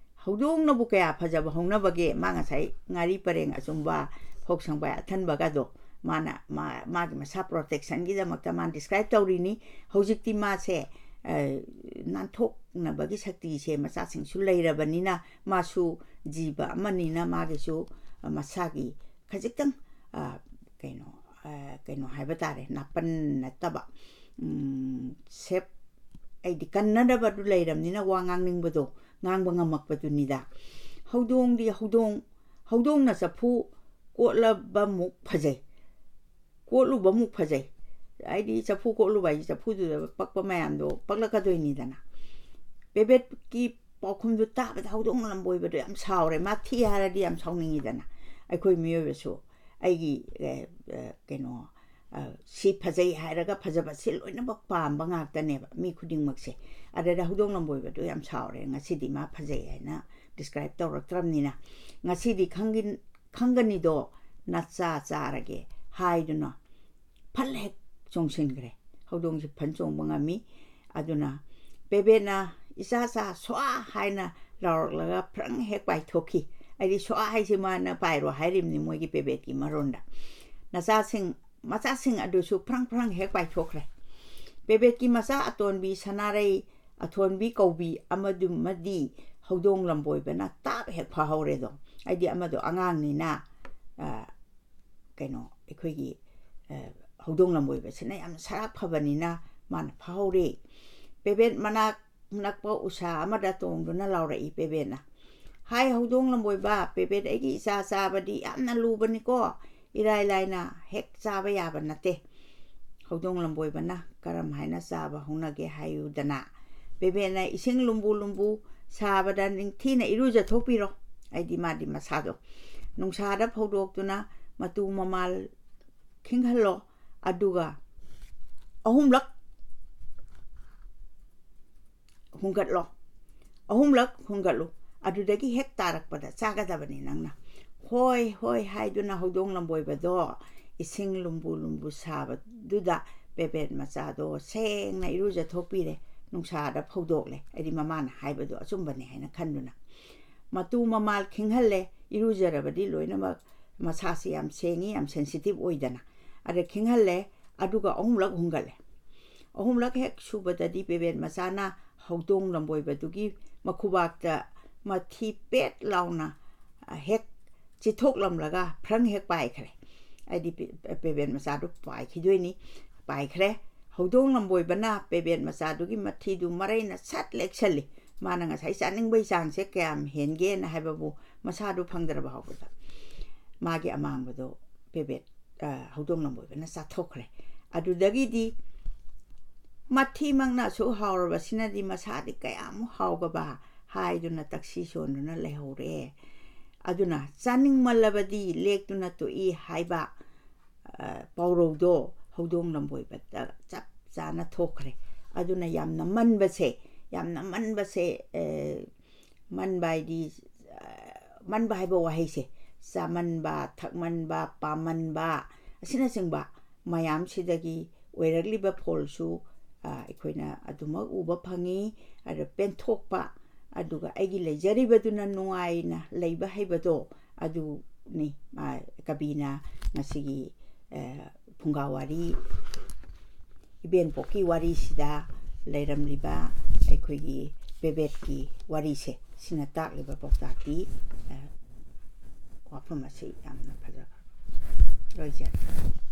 ꯍꯧꯗꯣꯡꯅꯕꯨ ꯀꯌꯥ ꯐꯖꯕ ꯍꯧꯅꯕꯒꯦ?" ꯃꯥ ꯉꯁꯥꯏ ꯉꯥꯔꯤ ꯄꯔꯦꯡ ꯑꯆꯨꯝꯕ, ꯐꯧ ꯁꯪꯕꯥꯏ ꯑꯊꯟꯕꯒꯗꯣ ꯃꯥꯅ, ꯃꯥ, ꯃꯥꯒꯤ ꯃꯁꯥ protectionꯒꯤꯗꯃꯛꯇ ꯃꯥꯅ describe ꯇꯧꯔꯤꯅꯤ꯫ ꯍꯧꯖꯤꯛꯇꯤ ꯃꯥꯁꯦ ꯅꯥꯟꯊꯣꯛꯅꯕꯒꯤ ꯁꯛꯇꯤꯁꯦ ꯃꯆꯥꯁꯤꯡꯁꯨ ꯂꯩꯔꯕꯅꯤꯅ, ꯃꯥꯁꯨ ꯖꯤꯕ ꯑꯃꯅꯤꯅ ꯃꯥꯒꯤꯁꯨ ꯃꯁꯥꯒꯤ ꯈꯖꯤꯛꯇꯪ, ꯑ, ꯀꯩꯅꯣ, ꯑ, ꯀꯩꯅꯣ ꯍꯥꯏꯕ ꯇꯥꯔꯦ, ꯅꯥꯄꯟ ꯅꯠꯇꯕ, ꯎꯝ, ꯁꯦꯞ, ꯑꯩꯗꯤ ꯀꯟꯅꯗꯕꯗꯨ ꯂꯩꯔꯕꯅꯤꯅ ꯋꯥ ꯉꯥꯡꯅꯤꯡꯕꯗꯣ, ꯉꯥꯡꯕ ꯉꯝꯃꯛꯄꯗꯨꯅꯤꯗ꯫ ꯍꯧꯗꯣꯡꯗꯤ ꯍꯧꯗꯣꯡ, ꯍꯧꯗꯣꯡꯅ ꯆꯐꯨ ꯀꯣꯠꯂꯕꯃꯨꯛ ꯐꯖꯩ, ꯀꯣꯠꯂꯨꯕꯃꯨꯛ ꯐꯖꯩ꯫ ꯍꯥꯏꯗꯤ ꯆꯐꯨ ꯀꯣꯠꯂꯨꯕ ꯍꯥꯏꯁꯦ ꯆꯐꯨꯗꯨꯗ ꯄꯛꯄ ꯃꯌꯥꯝꯗꯣ ꯄꯛꯂꯛꯀꯗꯣꯏꯅꯤꯗꯅ꯫ ꯄꯦꯕꯦꯠꯀꯤ ꯄꯥꯎꯈꯨꯝꯗꯨ ꯇꯥꯕꯗ ꯍꯧꯗꯣꯡ ꯂꯝꯕꯣꯏꯕꯗꯣ ꯌꯥꯝ ꯁꯥꯎꯔꯦ꯫ ꯃꯥ ꯊꯤ ꯍꯥꯏꯔꯗꯤ ꯌꯥꯝ ꯁꯥꯎꯅꯤꯡꯉꯤꯗꯅ꯫ ꯑꯩꯈꯣꯏ ꯃꯤꯑꯣꯏꯕꯁꯨ ꯑꯩꯒꯤ, ꯑꯦ, ꯑꯦ, ꯀꯩꯅꯣ, ꯑ, ꯁꯤ ꯐꯖꯩ ꯍꯥꯏꯔꯒ ꯐꯖꯕꯁꯤ ꯂꯣꯏꯅꯃꯛ ꯄꯥꯝꯕ ꯉꯥꯛꯇꯅꯦꯕ ꯃꯤ ꯈꯨꯗꯤꯡꯃꯛꯁꯦ꯫ ꯑꯗꯨꯗ ꯍꯧꯗꯣꯡ ꯂꯝꯕꯣꯏꯕꯗꯣ ꯌꯥꯝ ꯁꯥꯎꯔꯦ, ꯉꯁꯤꯗꯤ ꯃꯥ ꯐꯖꯩ ꯍꯥꯏꯅ ꯗꯤꯁꯀ꯭ꯔꯥꯏꯞ ꯇꯧꯔꯛꯇ꯭ꯔꯕꯅꯤꯅ꯫ ꯉꯁꯤꯗꯤ ꯈꯪꯒꯤ-, ꯈꯪꯒꯅꯤꯗꯣ, ꯅꯆꯥ ꯆꯥꯔꯒꯦ ꯍꯥꯏꯗꯨꯅ ꯐꯜ ꯍꯦꯛ ꯆꯣꯡꯁꯤꯟꯈ꯭ꯔꯦ꯫ ꯍꯧꯗꯣꯡꯁꯤ ꯐꯟ ꯆꯣꯡꯕ ꯉꯝꯃꯤ꯫ ꯑꯗꯨꯅ ꯄꯦꯕꯦꯠꯅ "ꯏꯆꯥ ꯆꯥ ꯁ꯭ꯋꯥ" ꯍꯥꯏꯅ ꯂꯥꯎꯔꯛꯂꯒ ꯐ꯭ꯔꯪ ꯍꯦꯛ ꯄꯥꯏꯊꯣꯛꯈꯤ꯫ ꯑꯩꯗꯤ ꯁ꯭ꯋꯥ ꯍꯥꯏꯁꯤ ꯃꯥꯅ ꯄꯥꯏꯔꯣ ꯍꯥꯏꯔꯤꯕꯅꯤ ꯃꯣꯏꯒꯤ ꯄꯦꯕꯦꯠꯀꯤ ꯃꯔꯣꯟꯗ꯫ ꯅꯆꯥꯁꯤꯡ, ꯃꯆꯥꯁꯤꯡ ꯑꯗꯨꯁꯨ ꯐ꯭ꯔꯪ ꯐ꯭ꯔꯪ ꯍꯦꯛ ꯄꯥꯏꯊꯣꯛꯈ꯭ꯔꯦ꯫ ꯄꯦꯕꯦꯠꯀꯤ ꯃꯆꯥ ꯑꯇꯣꯟꯕꯤ ꯁꯅꯥꯔꯩ, ꯑꯊꯣꯟꯕꯤ ꯀꯧꯕꯤ ꯑꯃꯗꯨꯃꯗꯤ ꯍꯧꯗꯣꯡ ꯂꯝꯕꯣꯏꯕꯅ ꯇꯥꯞ ꯍꯦꯛ ꯐꯥꯍꯧꯔꯦꯗꯣ꯫ ꯑꯩꯗꯤ ꯑꯃꯗꯣ ꯑꯉꯥꯡꯅꯤꯅ, ꯑ, ꯀꯩꯅꯣ, ꯑꯩꯈꯣꯏꯒꯤ, ꯑ, ꯍꯧꯗꯣꯡ ꯂꯝꯕꯣꯏꯕꯁꯤꯅ ꯌꯥꯝ ꯁꯔꯥꯛ ꯐꯕꯅꯤꯅ ꯃꯥꯅ ꯐꯥꯍꯧꯔꯦ꯫ ꯄꯦꯕꯦꯠ ꯃꯅꯥꯛ ꯅꯛꯄ ꯎꯁꯥ ꯑꯃꯗ ꯇꯣꯡꯗꯨꯅ ꯂꯥꯎꯔꯛꯏ ꯄꯦꯕꯦꯠꯅ, "ꯍꯥꯏ ꯍꯧꯗꯣꯡ ꯂꯝꯕꯣꯏꯕ, ꯄꯦꯕꯦꯠ ꯑꯩꯒꯤ ꯏꯆꯥ ꯆꯥꯕꯗꯤ ꯌꯥꯝꯅ ꯂꯨꯕꯅꯤꯀꯣ, ꯏꯔꯥꯏ ꯂꯥꯏꯅ ꯍꯦꯛ ꯆꯥꯕ ꯌꯥꯕ ꯅꯠꯇꯦ꯫" ꯍꯧꯗꯣꯡ ꯂꯝꯕꯣꯏꯕꯅ ꯀꯔꯝ ꯍꯥꯏꯅ ꯆꯥꯕ ꯍꯧꯅꯒꯦ ꯍꯥꯏꯌꯨꯗꯅ꯫ ꯄꯦꯕꯦꯠꯅ "ꯏꯁꯤꯡ ꯂꯨꯝꯕꯨ ꯂꯨꯝꯕꯨ ꯁꯥꯕꯗ ꯅꯤꯡꯊꯤꯅ ꯏꯔꯨꯖꯊꯣꯛꯄꯤꯔꯣ", ꯍꯥꯏꯗꯤ ꯃꯥꯗꯤ ꯃꯁꯥꯗꯣ, "ꯅꯨꯡꯁꯥꯗ ꯐꯧꯗꯣꯛꯇꯨꯅ ꯃꯇꯨ ꯃꯃꯥꯜ ꯈꯤꯡꯍꯜꯂꯣ, ꯑꯗꯨꯒ ꯑꯍꯨꯝꯂꯛ ꯍꯨꯝꯒꯠꯂꯣ, ꯑꯍꯨꯝꯂꯛ ꯍꯨꯝꯒꯠꯂꯨ, ꯑꯗꯨꯗꯒꯤ ꯍꯦꯛ ꯇꯥꯔꯛꯄꯗ ꯆꯥꯒꯗꯕꯅꯤ ꯅꯪꯅ꯫" "ꯍꯣꯏ, ꯍꯣꯏ" ꯍꯥꯏꯗꯨꯅ ꯍꯧꯗꯣꯡ ꯂꯝꯕꯣꯏꯕꯗꯣ ꯏꯁꯤꯡ ꯂꯨꯝꯕꯨ ꯂꯨꯝꯕꯨ ꯁꯥꯕꯗꯨꯗ ꯄꯦꯕꯦꯠ ꯃꯆꯥꯗꯣ ꯁꯦꯡꯅ ꯏꯔꯨꯖꯊꯣꯛꯄꯤꯔꯦ, ꯅꯨꯡꯁꯥꯗ ꯐꯧꯗꯣꯛꯂꯦ꯫ ꯑꯩꯗꯤ ꯃꯃꯥꯅ ꯍꯥꯏꯕꯗꯣ ꯑꯆꯨꯝꯕꯅꯦ ꯍꯥꯏꯅ ꯈꯟꯗꯨꯅ꯫ ꯃꯇꯨ ꯃꯃꯥꯜ ꯈꯤꯡꯍꯜꯂꯦ, ꯏꯔꯨꯖꯔꯕꯗꯤ ꯂꯣꯏꯅꯃꯛ ꯃꯁꯥꯁꯤ ꯌꯥꯝ ꯁꯦꯡꯉꯤ, ꯌꯥꯝ ꯁꯦꯟꯁꯤꯇꯤꯞ ꯑꯣꯏꯗꯅ꯫ ꯑꯗ ꯈꯤꯡꯍꯜꯂꯦ, ꯑꯗꯨꯒ ꯑꯍꯨꯝꯂꯛ ꯍꯨꯝꯒꯠꯂꯦ꯫ ꯑꯍꯨꯝꯂꯛ ꯍꯦꯛ ꯁꯨꯕꯗꯗꯤ ꯄꯦꯕꯦꯠ ꯃꯆꯥꯅ ꯍꯧꯗꯣꯡ ꯂꯝꯕꯣꯏꯕꯗꯨꯒꯤ ꯃꯈꯨꯕꯥꯛꯇ ꯃꯊꯤ ꯄꯦꯠ ꯂꯥꯎꯅ, ꯑ, ꯍꯦꯛ ꯆꯤꯊꯣꯛꯂꯝꯂꯒ ꯐ꯭ꯔꯪ ꯍꯦꯛ ꯄꯥꯏꯈ꯭ꯔꯦ꯫ ꯍꯥꯏꯗꯤ ꯄꯦ-, ꯄꯦꯕꯦꯠ ꯃꯆꯥꯗꯨ ꯄꯥꯏꯈꯤꯗꯣꯏꯅꯤ꯫ ꯄꯥꯏꯈ꯭ꯔꯦ꯫ ꯍꯧꯗꯣꯡ ꯂꯝꯕꯣꯏꯕꯅ ꯄꯦꯕꯦꯠ ꯃꯆꯥꯗꯨꯒꯤ ꯃꯊꯤꯗꯨ ꯃꯔꯩꯅ ꯁꯠ ꯂꯦꯛꯁꯜꯂꯤ꯫ ꯃꯥꯅ ꯉꯁꯥꯏ ꯆꯥꯅꯤꯡꯕꯩ ꯆꯥꯡꯁꯦ ꯀꯌꯥꯝ ꯍꯦꯟꯒꯦꯅ ꯍꯥꯏꯕꯕꯨ ꯃꯁꯥꯗꯨ ꯐꯪꯗ꯭ꯔꯕ ꯐꯥꯎꯕꯗ ꯃꯥꯒꯤ ꯑꯃꯥꯡꯕꯗꯣ ꯄꯦꯕꯦꯠ, ꯑ, ꯍꯧꯗꯣꯡ ꯂꯝꯕꯣꯏꯕꯅ ꯆꯥꯊꯣꯛꯈ꯭ꯔꯦ꯫ ꯑꯗꯨꯗꯒꯤꯗꯤ ꯃꯊꯤꯃꯛꯅ ꯑꯁꯨꯛ ꯍꯥꯎꯔꯕꯁꯤꯅꯗꯤ ꯃꯁꯥꯗꯤ ꯀꯌꯥꯃꯨꯛ ꯍꯥꯎꯒꯕ ꯍꯥꯏꯗꯨꯅ ꯇꯛꯁꯤ ꯁꯣꯟꯗꯨꯅ ꯂꯩꯍꯧꯔꯦ꯫ ꯑꯗꯨꯅ ꯆꯥꯅꯤꯡꯃꯜꯂꯕꯗꯤ ꯂꯦꯛꯇꯨꯅ ꯇꯣꯛꯏ ꯍꯥꯏꯕ, ꯑ, ꯄꯥꯎꯔꯧꯗꯣ ꯍꯧꯗꯣꯡ ꯂꯝꯕꯣꯏꯕꯗ ꯆꯞ ꯆꯥꯅ ꯊꯣꯛꯈ꯭ꯔꯦ꯫ ꯑꯗꯨꯅ ꯌꯥꯝꯅ ꯃꯟꯕꯁꯦ, ꯌꯥꯝꯅ ꯃꯟꯕꯁꯦ, ꯑ, ꯃꯟꯕ ꯍꯥꯏꯗꯤ, ꯑ, ꯃꯟꯕ ꯍꯥꯏꯕ ꯋꯥꯍꯩꯁꯦ ꯆꯥꯃꯟꯕ, ꯊꯛꯃꯟꯕ, ꯄꯥꯃꯟꯕ ꯑꯁꯤꯅꯆꯤꯡꯕ ꯃꯌꯥꯝꯁꯤꯗꯒꯤ ꯑꯣꯏꯔꯛꯂꯤꯕ ꯐꯣꯜꯁꯨ, ꯑ, ꯑꯩꯈꯣꯏꯅ ꯑꯗꯨꯃꯛ ꯎꯕ ꯐꯪꯉꯤ꯫ ꯑꯗ ꯄꯦꯟꯊꯣꯛꯄ, ꯑꯗꯨꯒ ꯑꯩꯒꯤ ꯂꯩꯖꯔꯤꯕꯗꯨꯅ ꯅꯨꯡꯉꯥꯏꯅ ꯂꯩꯕ ꯍꯩꯕꯗꯣ ꯑꯗꯨꯅꯤ, ꯑ, ꯀꯕꯤꯅ ꯉꯁꯤꯒꯤ, ꯑ, ꯐꯨꯡꯒꯥ ꯋꯥꯔꯤ, ꯏꯕꯦꯟꯄꯣꯛꯀꯤ ꯋꯥꯔꯤꯁꯤꯗ ꯂꯩꯔꯝꯂꯤꯕ ꯑꯩꯈꯣꯏꯒꯤ ꯄꯦꯕꯦꯠꯀꯤ ꯋꯥꯔꯤꯁꯦ, ꯁꯤꯅ ꯇꯥꯛꯂꯤꯕ ꯄꯥꯎꯇꯥꯛꯇꯤ, ꯑ, ꯋꯥꯐꯝ ꯑꯁꯤ ꯌꯥꯝꯅ ꯐꯖꯕ꯫ ꯂꯣꯏꯖꯔꯦ꯫